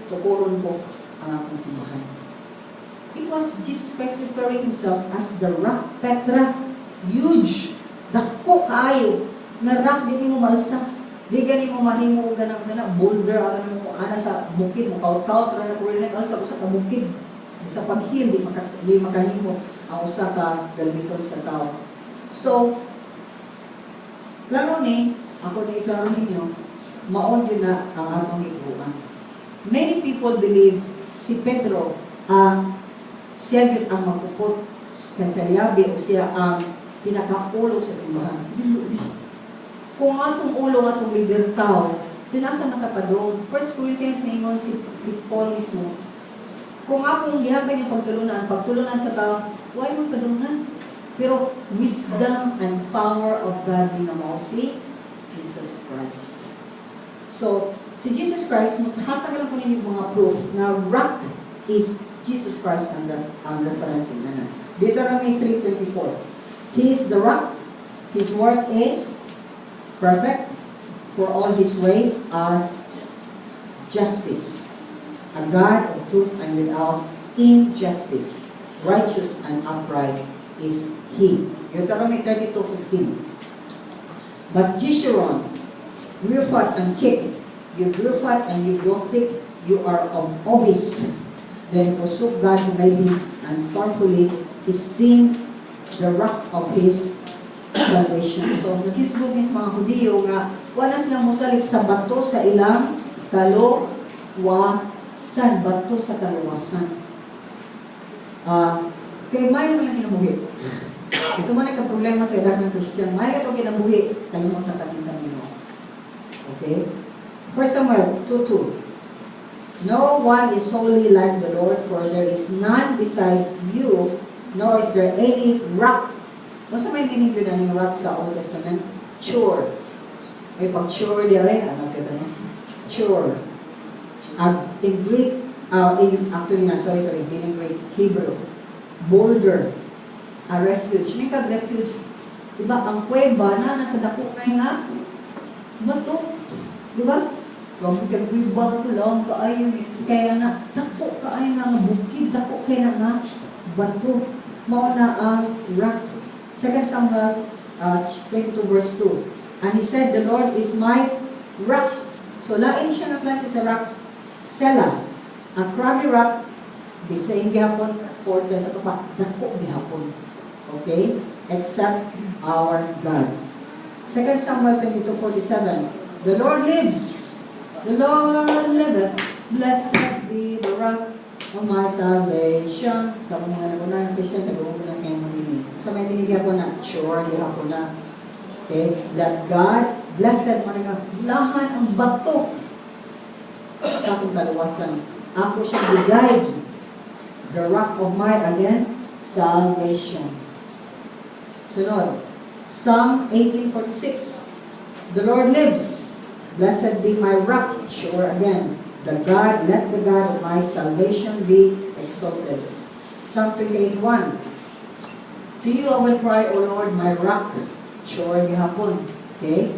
tukuron ko ang akong simbahan. It was Jesus Christ referring himself as the rock, Petra, huge Huge. Dako kaayo. Nga rock, di mo malsa. Di gani mo mahimo og ganang kana boulder ang ano mo ana sa bukid mo kaut-kaut ra na kuno sa usa ka bukid. Sa pag-hill di makahimo ang usa ka galmiton sa tao. So, klaro ni, ako ni iklaro ninyo, mao gyud na ang atong gituohan. Many people believe si Pedro ang siya gyud ang magpupot kay sa labi o siya ang pinakaulo sa simbahan. Dili. Kung atong ulo, atong leader tao, dinasa man ta padung. First Corinthians, ningon si Paul mismo, kung akong gihatag yung pagtulunan, pagtulunan sa tao, why man kadungan? Pero wisdom and power of God ni nga mao si Jesus Christ. So, si Jesus Christ, hatag lang ko ninyo mga proof na rock is Jesus Christ ang reference na. Deuteronomy 3:24. He is the rock. His work is perfect, for all His ways are justice. A God of truth and without injustice. Righteous and upright is He. Deuteronomy 32:15. But Jeshurun grew fat and kick. You grew fat and you grow thick. You are obese. Then he forsook God who made him and scornfully esteemed the rock of his salvation. So, naghisgot ni mga Hudiyo nga wala sila mosalig sa bato sa ilang kaluwasan. Bato sa kaluwasan. Kay may naman lang kinabuhi. Ito man ang problema sa edad ng Christian. May ito kinabuhi, kalimot na takin sa Ginoo. Okay? 1 Samuel 2:2. No one is holy like the Lord, for there is none beside you, nor is there any rock. Basta may meaning yun ang rock sa Old Testament? Chur. May pag-chur di ay, ano kita no? Chur. In Greek, in, actually na, sorry, sorry, in Greek, Hebrew, boulder, a refuge. May kag-refuge, diba, ang kuweba na nasa dako kay nga, bato, diba? Wag kag kuweba to lang kaayo, kaya na dako kaayo nga nga bukid, dako kay na nga bato. Mao na ang rock. 2 Samuel 22 verse 2. And he said, "The Lord is my rock." So lain siya nga klase sa rock. Sela. A craggy rock, the same gihapon, fortress ato pa, dako gihapon. Okay? Except our God. 2 Samuel 22:47. The Lord lives. The Lord liveth. Blessed be the rock of my salvation. Kamo mga naguna ng Christian, naguna na kayo mga. Sa may binigyan ko na, sure, gihapon na. Okay? Let God, blessed mo na nga, lahan ang bato sa akong kaluwasan. Ako siyang gi-guide. The rock of my, again, salvation. Sunod, Psalm 18:46. The Lord lives. Blessed be my rock. Sure again. The God, let the God of my salvation be exalted. Psalm 28:1. To you I will cry, O Lord, my rock. Sure gihapon. Okay?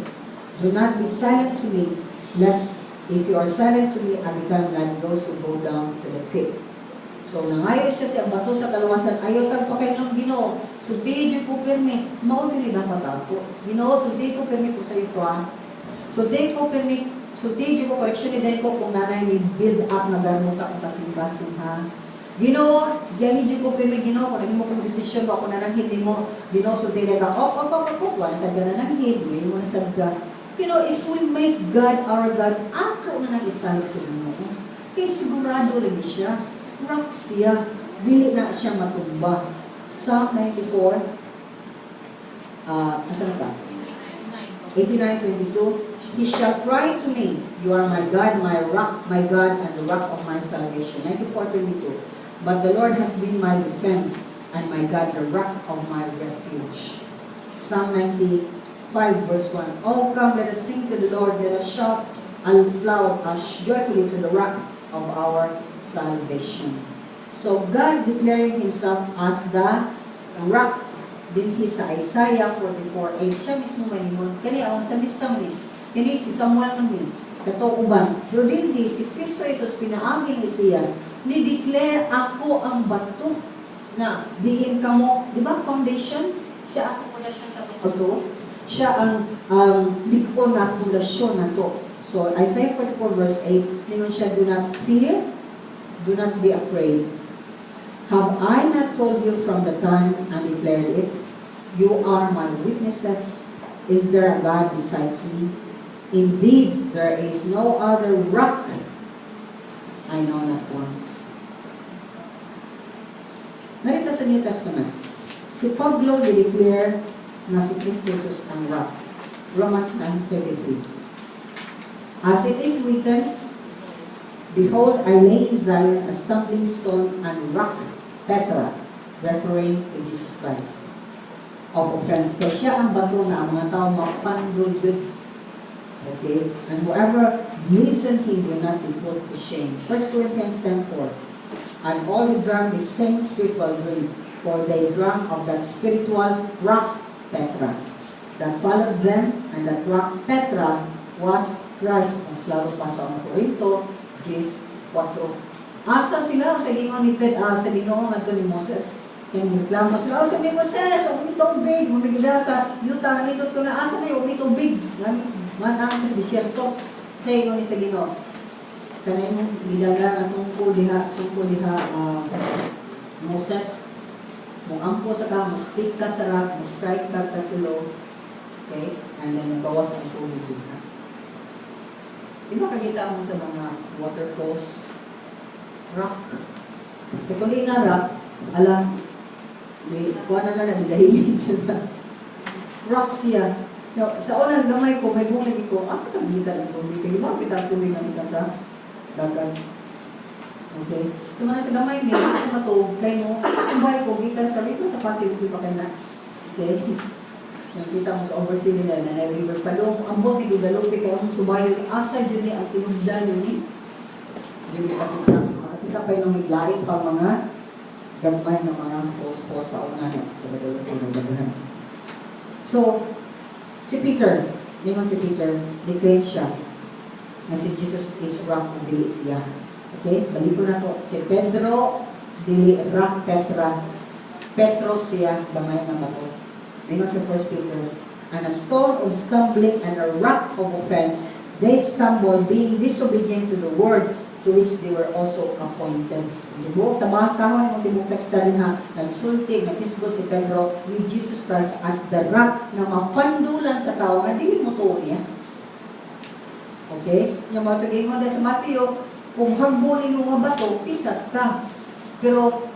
Do not be silent to me, lest if you are silent to me, I become like those who go down to the pit. So, nangayo siya sa bato sa kaluwasan, ayaw tag pakaingon, Ginoo. Sulti jud ko pirmi, mao dili dapat ato. Ginoo, sulti ko pirmi ko sa iyo ha. Sulti ko pirmi, sulti jud ko, correction ni ko kung nanay ni build up na garmo sa akong kasing-kasing ha. Ginoo, giyahi jud ko pirmi, Ginoo, kung nahimo kong desisyon ko ako nananghid nimo, Ginoo, sulti ka, op, op, op, op, op, wala sad ka nananghid, mo na sad ka. If we make God our God, ato na nang isalig sa Ginoo. Kay sigurado lagi siya. Rock siya. Dili na siya matumba. Psalm 94, asa na ka? 89:22. He shall cry to me, "You are my God, my rock, my God, and the rock of my salvation." 94:22. But the Lord has been my defense, and my God, the rock of my refuge. Psalm 95, verse 1. Oh, come, let us sing to the Lord. Let us shout aloud joyfully to the rock of our salvation. So, God declaring Himself as the rock dinhi sa Isaiah 44:8. Siya mismo maningon. Kani ang sa mismo ni. Kani si Samuel man ni. Kato uban. Pero dinhi si Kristo Jesus pinaagi ni Isaias ni declare, "Ako ang bato na diin kamo," di ba, foundation? Siya ang pundasyon sa bato. Siya ang lig-on na pundasyon nato. So, Isaiah 44 verse 8, ningon siya, "Do not fear, do not be afraid. Have I not told you from the time and declared it? You are my witnesses. Is there a God besides me? Indeed, there is no other rock. I know not one." Narito sa New Testament, si Pablo declare na si Kristo Jesus ang rock. Romans 9:33. "As it is written, Behold, I lay in Zion a stumbling stone and rock, Petra," referring to Jesus Christ, "of offense." Kaya siya ang bato na ang mga tao mapandol gud. Okay? "And whoever believes in Him will not be put to shame." 1 Corinthians 10:4. "And all who drank the same spiritual drink, for they drank of that spiritual rock, Petra, that followed them, and that rock, Petra, was Christ." Mas klaro pa sa Corinto, 10:4. Asa sila sa ginoo ni Ped, sa Ginoo ngadto ni Moses? Kaya reklamo sila, "Oh, sa ni Moses, wa mi tubig, mamigila sa yuta nindot ko na asa na wa mi tubig. Man man ang sa disyerto." Sa ingon ni sa Ginoo, "Kanay imong gidala nga tungko diha, sungko diha, Moses, mo ampo sa ka, mo speak ka sa rock, mo strike ka tatulo, okay? And then bawas ang tubig diha." Di ba kakita mo sa mga waterfalls, rock? Kaya kung di na rock, alam, di, kuha na na na, di dahil rock siya. No, sa unang gamay ko, may buong lagi ko, asa ka nakita ng tubig? Kaya ba, kita ang tubig na kita sa dagat. Okay? So, mana sa gamay ni, ako matuog, kay mo, sumbay ko, gikan sa river sa Pasig, di pa kay na. Okay? Nakita mo sa overseas nila na na river padong, ambot ni Guadalupe, kaya akong subayon, asa dyan ni ang tinugdan ni, hindi mo makakita. Makakita pa yung miglain pang mga gamay ng mga falls sa una no, sa Guadalupe ng daghan. So, si Peter, ningon si Peter, declare siya na si Jesus is rock ug dili siya. Okay? Balik ko na to. Si Pedro, dili rock Petra. Petros siya, gamay nga bato. Ningon sa 1 Peter, "And a stone of stumbling and a rock of offense, they stumble, being disobedient to the word to which they were also appointed." Tibuok tabasahon mo tibuok teksta din ha, nagsulti, naghisgot si Pedro with Jesus Christ as the rock na mapandulan sa tao nga dili mo tuo niya. Okay? Yung mga tugingon sa Mateo, kung hagbulin mo nga bato, pisat ka. Pero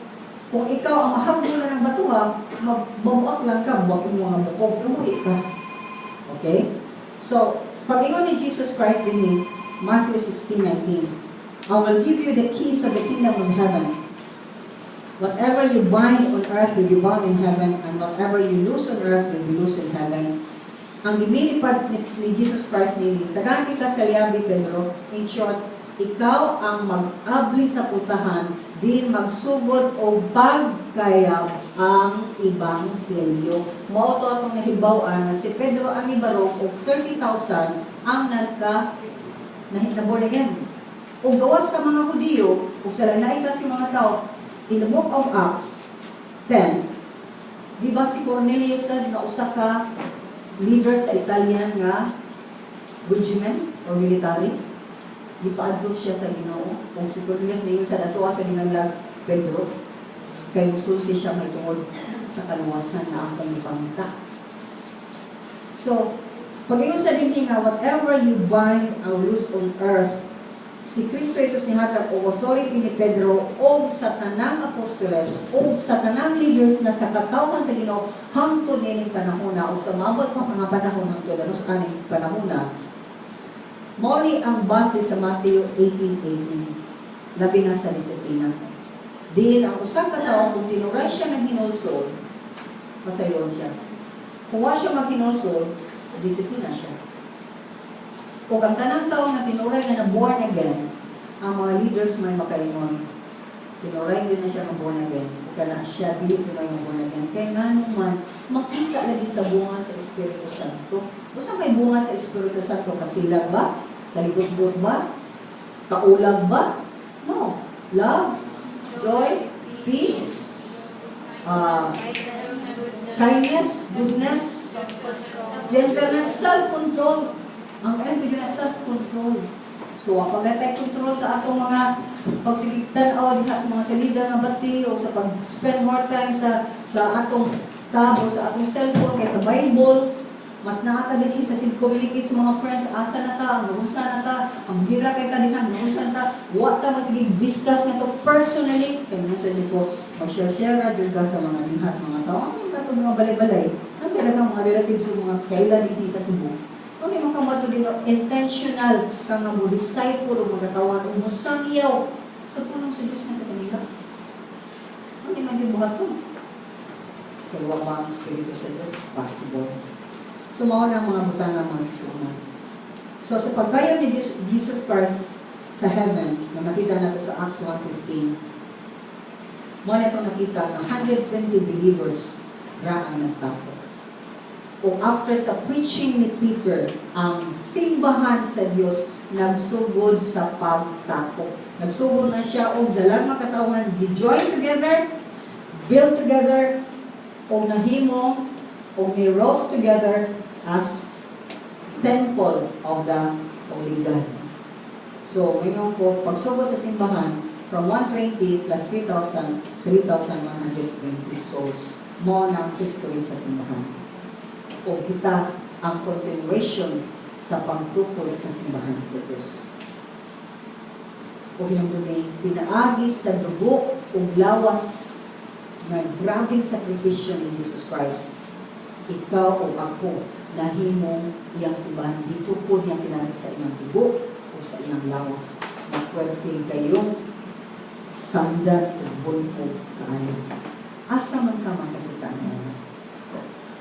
kung ikaw ang mahagbulan ng bato ha, mabuak lang ka, buwak mo mga bukog, pero muli ka. Okay? So, pag-ingon ni Jesus Christ din Matthew 16:19, "I will give you the keys of the kingdom of heaven. Whatever you bind on earth will be bound in heaven, and whatever you loose on earth will be loose in heaven." Ang giminipad ni Jesus Christ nini, tagaan kita sa liyabi, Pedro, in short, ikaw ang mag-abli sa putahan, din magsugod o pagkayab ang ebanghelyo. Mao to atong nahibaw-an na si Pedro ang nibarog og 30,000 ang nagka na born again. O gawas sa mga Hudiyo, o sa lain kasi mga tao, in the book of Acts 10, di ba si Cornelius sad nga usa ka leader sa Italian nga regiment or military? Gipaadto siya sa Ginoo. Kung si Cornelius niyo sa datoa sa dinanglag Pedro, kay musulti siya may tungod sa kaluwasan na akong ipangita. So, pag ingon sa dinhi nga whatever you bind or loose on earth, si Kristo Jesus nihatag og authority ni Pedro og sa tanang apostoles og sa tanang leaders na sa katawhan sa Ginoo hangtod nining panahona o sa maabot pa mga panahon hangtod ano sa kaning panahona. Mao ni ang base sa Matthew 18:18, labi na sa disiplina. Din ang usa ka tawo kung tinuray siya naghinulsol, pasayon siya. Kung wa siya maghinulsol, disiplina siya. Kung ang tanang tao nga tinuray nga na born again, ang mga leaders may makaingon, tinuray din na siya nga born again. O kana siya dili tinuray nga born again. Kaya nga man, makita lagi sa bunga sa Espiritu Santo. Usa may bunga sa Espiritu Santo? Kasilag ba? Kaligot-got ba? Kaulag ba? No. Love, joy, peace, Kindness, goodness, gentleness, self-control. Ang end yun na self-control. So, wa pa tay control sa atong mga pagsigig tan-aw diha sa mga salida nga bati o sa pag-spend more time sa atong tab o sa atong cellphone kaysa Bible. Mas naa ta dinhi sa communicate sa mga friends, asa na ta, ang unsa na ta, ang gira kay ta dinha, ang unsa na ta, wa ta masigig discuss na to personally. Kaya naman sa ko, mag-share-share ra jud ka sa mga dinhas mga tao. Ang kato mga balay-balay, ang talaga mga relatives sa mga kaila dinhi sa Cebu. Ang imong kamato din, intentional ka nga mo disciple o magatawan o musangyaw sa pulong sa Diyos na katanila. Ang imong din buhaton. Kaya wa ba ang Espiritu sa Diyos? Possible. So, mao na ang mga butang nga mga igsuonan. So, sa pagbayad ni Jesus Christ sa heaven, na nakita nato sa Acts 1:15, mao na itong nakita nga 120 believers ra ang nagtapok. O after sa preaching ni Peter, ang simbahan sa Dios nagsugod sa pagtapok. Nagsugod na siya og dalang makatawhan, gi-join together, build together, o nahimo, o ni rose together as temple of the Holy God. So, ngayon po, pagsugod sa simbahan, from 120 plus 3,000, 3,120 souls mo ng history sa simbahan. O kita ang continuation sa pagtukod sa simbahan sa Diyos. O hinumdumi, pinaagi sa dugo ug lawas nga grabeng sakripisyo ni Jesus Christ, ikaw o ako nahimong iyang simbahan, gitukod niya pinagi sa iyang dugo o sa iyang lawas na pwerte kayong samdan ug bulko kaayo. Asa man ka makakita niya?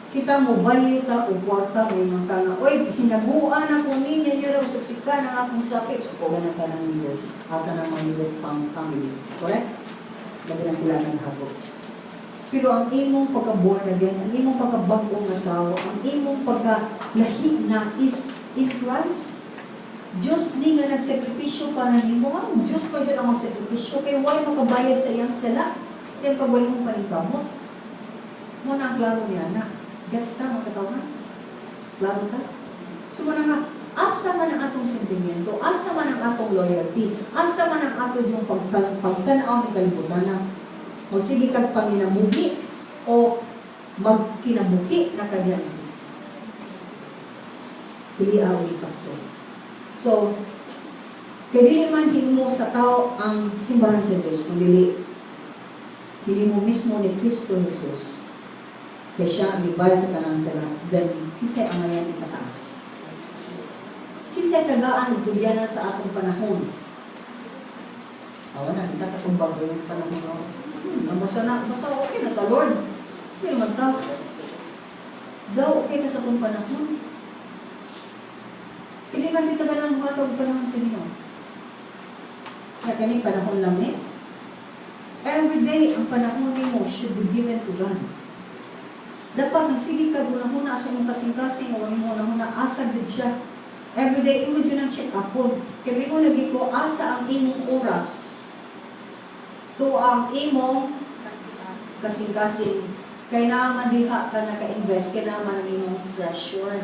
Kita mo value ta og kwarta, may mga ka nga, "Oy, hinaguan ako ninyo niyo raw suksikan ang akong sakit." So, kuha na ka ng leaders. Ata ng mga leaders pang family. Correct? Labi na sila naghagop. Pero ang imong pagka-born again, ang imong pagkabag-o nga tao, ang imong pagkalahi na is in Christ. Diyos ni nga nagsakripisyo para nimo. Ang Diyos pa yun ang magsakripisyo. Kay why makabayad sa iyang sala? Sa iyang kabalingong paningkamot. Mo na ang klaro niya na. Gets ta, mga katawhan? Klaro ta? So mo na nga, asa man ang atong sentimiento, asa man ang atong loyalty, asa man ang atong yung pagtanaw ng kalibutan na magsige kag panginamuhi o magkinabuhi na kanya ni Kristo. Dili awi sakto. So, kay dili man hinimo sa tao ang simbahan sa Diyos, kung dili hinimo mismo ni Kristo Jesus. Kay siya ang mibayad sa tanang sala, then kinsay angayan ikataas? Kinsay tagaan og tugyanan sa atong panahon? Awa na, kita katumbag yung panahon no. Basta na, basta okay na ta, Lord. Pero man ta. Daw okay na sa atong panahon. Hindi man dito ganang mga og panahon sa Ginoo. Kaya kani panahon lang ni. Every day, ang panahon nimo should be given to God. Dapat nagsige ka hunahuna sa imong kasing-kasing o imong hunahuna asa gid siya. Every day imo jud ang check upon. Kay mingon lagi ko, asa ang imong oras. To ang imong kasing-kasing. Kay naa man diha ka naka-invest, kay naa man ang imong treasure.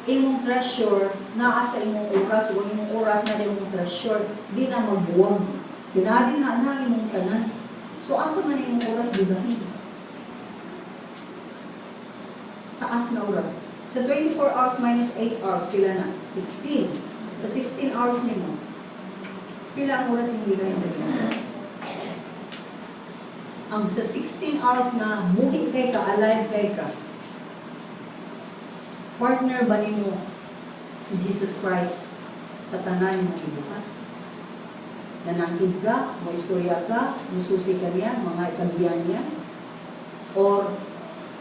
Imong treasure naa sa imong oras, ug ang imong oras na imong treasure, di na magbuwag. Dinadin na na ang imong tanan. So asa man ang imong oras gibahin? Taas na oras. So 24 hours minus 8 hours, pila na? 16. So 16 hours nimo. Pila ang oras imong gibahin sa Ginoo? Ang sa 16 hours na muhi kay ka, alive kay ka, partner ba nimo si Jesus Christ sa tanan mo gibuhat? Nanangkid ka, mo istorya ka, mususi ka niya, mga ikabiyan niya, or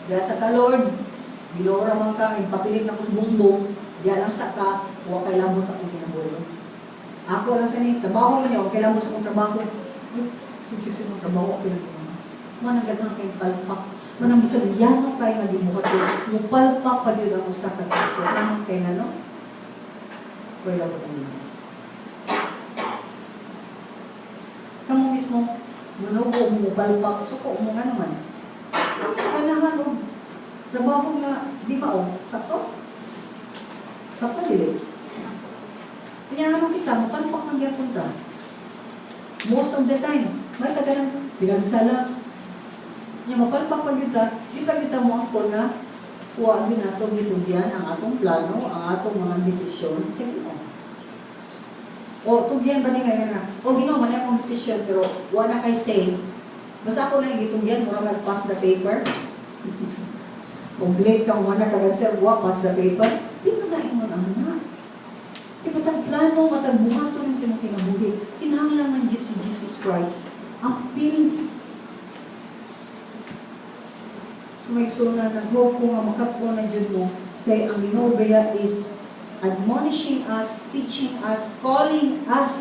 diya sa ka, Lord, bilora man ka, papilit na ko sa bumbong, diya lang sa ka, wa kay lambot sa akong kinabuhi. Ako lang sa ni, trabaho man niya, wa kay lambot sa akong trabaho. Uy, sigsig sa trabaho, ako lang. Manang daghang kay palpak. Manang bisag yano kay nga gibuhat ko, mupalpak pa jud ang usa ka Kristo. Anong kay ngano? Way labot ang Ginoo. Kamo mismo, munugo mo mupalpak, suko mo nga naman. Ganahan og trabaho nga di mao, sakto? Sakto dili? Kaya ano kita, mapalpak man gyapon ta. Most of the time, may tagalang pinagsala. Nya mapalpak pag kita, di ta kita mo ako na wa gyud nato gitugyan ang atong plano, ang atong mga desisyon sa Ginoo. O tugyan ba ni nga nga? O Ginoo, man akong desisyon pero wa na kay say. Basta ako na gitugyan, mura kag pass the paper. Complete ka mo na kag sir, wa pass the paper. Di ba na ingon ana? Di ba tag plano matag buhaton sa imong kinabuhi? Kinahanglan man gyud si Jesus Christ. Ang pil. So may suna nag-hope ko nga makatko na jud mo kay ang Ginoo baya is admonishing us, teaching us, calling us.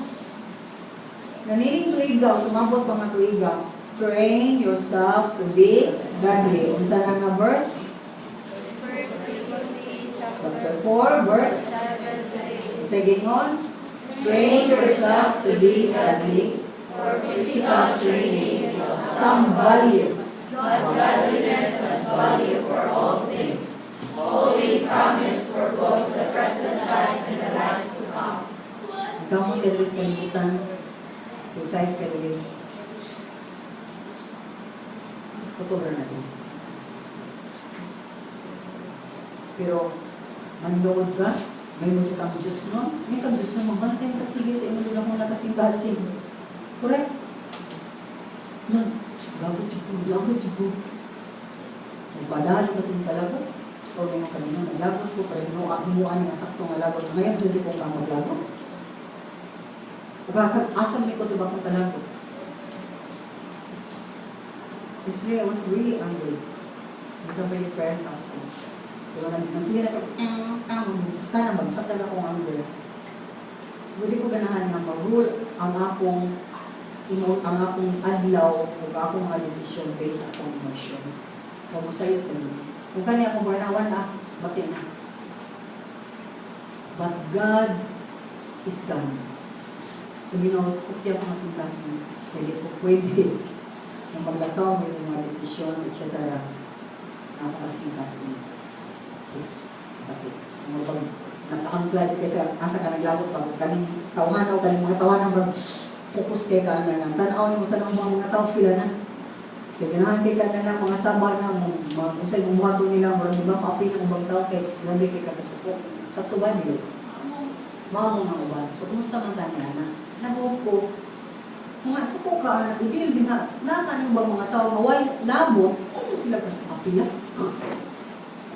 Nanining tuiga o sumabot pa nga tuiga, train yourself to be godly. Unsa na nga verse? First Timothy Chapter chapter 4, verse 7 to 8. Sa gingon, train yourself to be godly. For physical training is of Some value. But godliness has value for all things, holding promise for both the present life and the life to come. Kamot ka diri sa kalibutan. Exercise ka diri. Kutob ra natin. Pero, manilood ka, may mo kang Diyos no? May kang Diyos no, magbantay ka sige sa imong unang kasing-kasing. Correct? Nag, lagot ko, lagot ko. Magpadalo kasi talaga. O may mga kanino, naglagot ko, pero himuan nga sakto nga lagot. Ngayon sa Diyos ko kang maglagot. O bakit, asam ni ko ito ba kung kalagot? This day, I was really angry. Ito ba yung friend asked me? Diba, nagsige na ito, kana, bagsak na akong anger. Hindi ko ganahan nga mag-rule ang akong adlaw o akong mga desisyon based sa akong emotion. Kung sa'yo ka. Kung kani akong banawan ah, bati na. But God is God. So, Ginoo, kukya ko kasing-kasing. Pwede ko pwede na maglakaw may mga desisyon, etc. Ako kasing-kasing is dako. Mga pag nakaangkla di kaysa asa ka naglagot pag kaning tawhan o kaning mga tawanan bro, focus kay ka na lang. Tan-aw nimo, tan-aw mo ang mga tao sila na. Kay ganahan kay ka na lang mga saba na mo mga usay buhaton nila murag di ba maapil ang ubang tao kay grabe kay ka kasuko. Sakto ba dili? Mao mo nga uban. So kumusta man tani ana? Nag-hope ko mga suko ka anak, idil din na nakaning ba mga tao nga way labot, ano sila ka sa apila?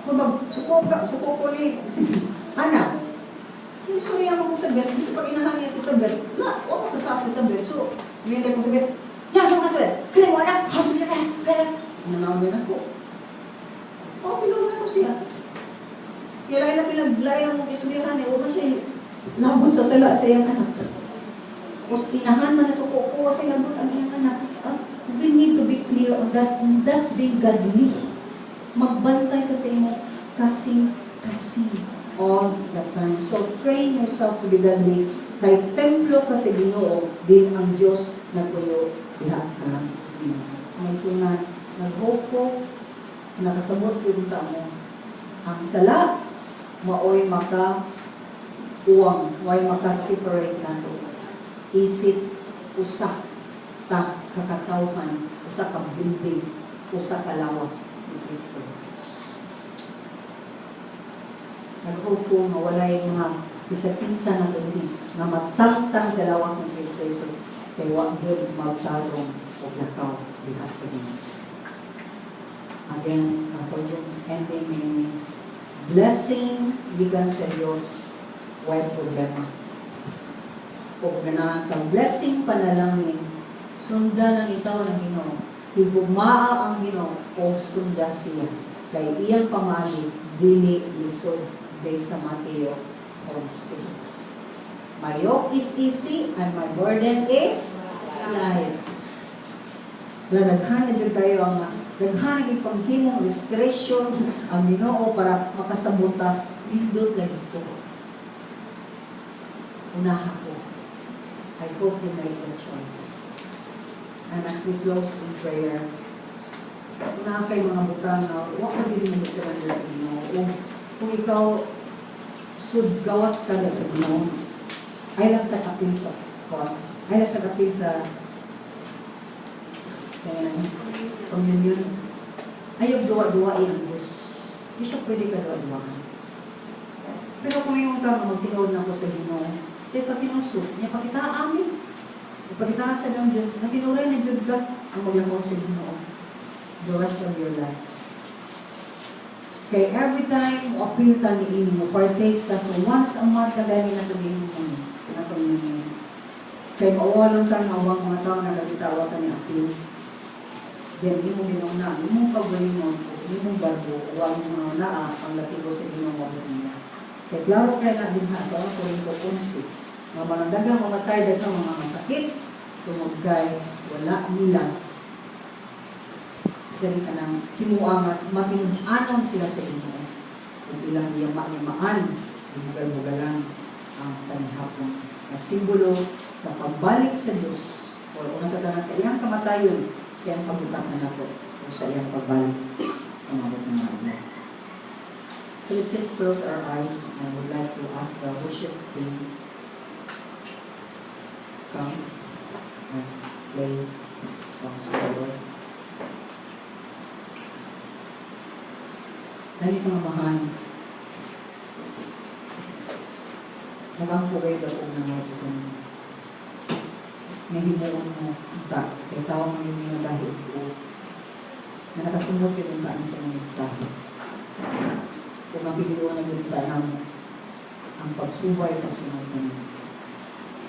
Kung mag suko ka, suko ko ni ana. Istorya mo ko sa bed, kasi pag inahan niya si Isabel, la, wa ko sa si Isabel. So, may ko sa bed. Ya, sa ka sa bed. Kaya mo anak, ha sige ka. Kaya nanaw din ako. Oh, pinuha ko siya. Kaya lain lang pinag lain lang mong istoryahan eh, wa siya labot sa sala sa iyang anak. Mas inahan man na suko ko kasi labot ang iyang anak. Ah, we need to be clear on that. That's being godly. Magbantay ka sa imong kasing-kasing all the time. So, train yourself to be godly. Kay templo ka sa Ginoo, din ang Diyos nagpuyo diha ka nimo. So, may sunan, nag-hope ko, nakasabot ko yung mo. Ang sala, maoy maka uwang, way maka-separate nato. Isip usa ta kakatawhan, usa ka building, usa ka lawas ni Kristo Jesus. Nag-hope ko nga walay mga bisag kinsa na dinhi nga matangtang sa lawas ni Kristo Jesus kay wa gyud magtarong og lakaw diha sa Ginoo. Again, ako yung ending ni blessing gikan sa Dios, way problema. O ganahan kang blessing, panalangin, sundan ang itaw ng Ginoo. Higugmaa ang Ginoo og sunda siya. Kay iyang pamaagi dili lisod based sa Mateo 11. My yoke is easy and my burden is light. Wala, daghan na jud kayo ang daghan na gyud panghimong illustration ang Ginoo para makasabot ta nindot lagi ko. Unaha ko. I hope you make the choice. And as we close in prayer, Na kay mga butang na wa ka dili mo surrender sa Ginoo. O kung ikaw sud gawas ka na sa Ginoo, ay lang sa kapil sa ay lang sa kapil sa communion. Ayaw duwa-duwa ang Diyos. Di siya pwede ka duwa-duwaan. Pero kung yung ka magtinuod na ako sa Ginoo, di pa kinusot, niya pakita amin. Pakita sa ng Diyos, na tinuray na jud ka ang maglakaw sa Ginoo the rest of your life. Kay every time mo apil ta ni ini, mo partake ta sa once a month na gani na tugin mo na communion. Kay mawalon ka nga awang mga tao na nagitawa ka ni apil. Then imo ginoo na, imong kaugalingon, imong garbo, wa imong naa ang latigo sa Ginoo mo niya. Kay klaro kay na dinha sa 1 Corinto 11, nga manang daghang mamatay, daghang mga masakit, tungod kay wala nila sila kanang himuangat matinud-anon sila sa Ginoo ug ilang yama-yamaan, bugal-bugalan ang panihapon na simbolo sa pagbalik sa Diyos o una sa tanan sa iyang kamatayon, sa iyang pagbutak na nato o sa iyang pagbalik sa mabot ng adlaw. So let's just close our eyes and would like to ask the worship team to come and play songs to the Lord. Ganito nga Amahan, nagampo kayo dako na mo kung may himuon mo ta, kay tao man yung nga dahil ko na nakasunod yun ang sa mga mensahe. Kung mapilion na yun ta namo ang pagsuway, pagsunod mo.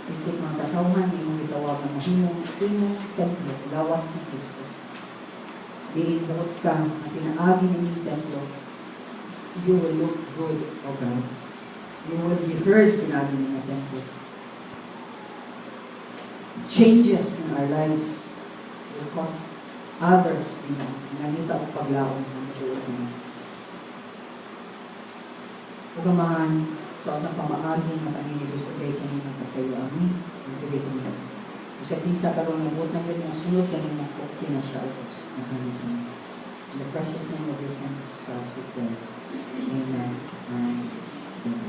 Isip mga katawhan, imong gitawag na mahimong imong templo, gawas ni Kristo. Diin buot ka na pinaagi nining templo, you will look good, O God. You will be heard pinaagi ning templo. Changes in our lives will cause others nangita og paglaom ng tuod mo. Ug Amahan, sa usang pamaagi nga kami ni Diyos, kami nagpasayo ami, nagpili kami. Ug sa tingsa karon nga buot na gyud mo sulod kani mo, okay na siya, O Diyos. Nagkani. In the precious name of your Son, Jesus Christ, we pray. Amen and amen.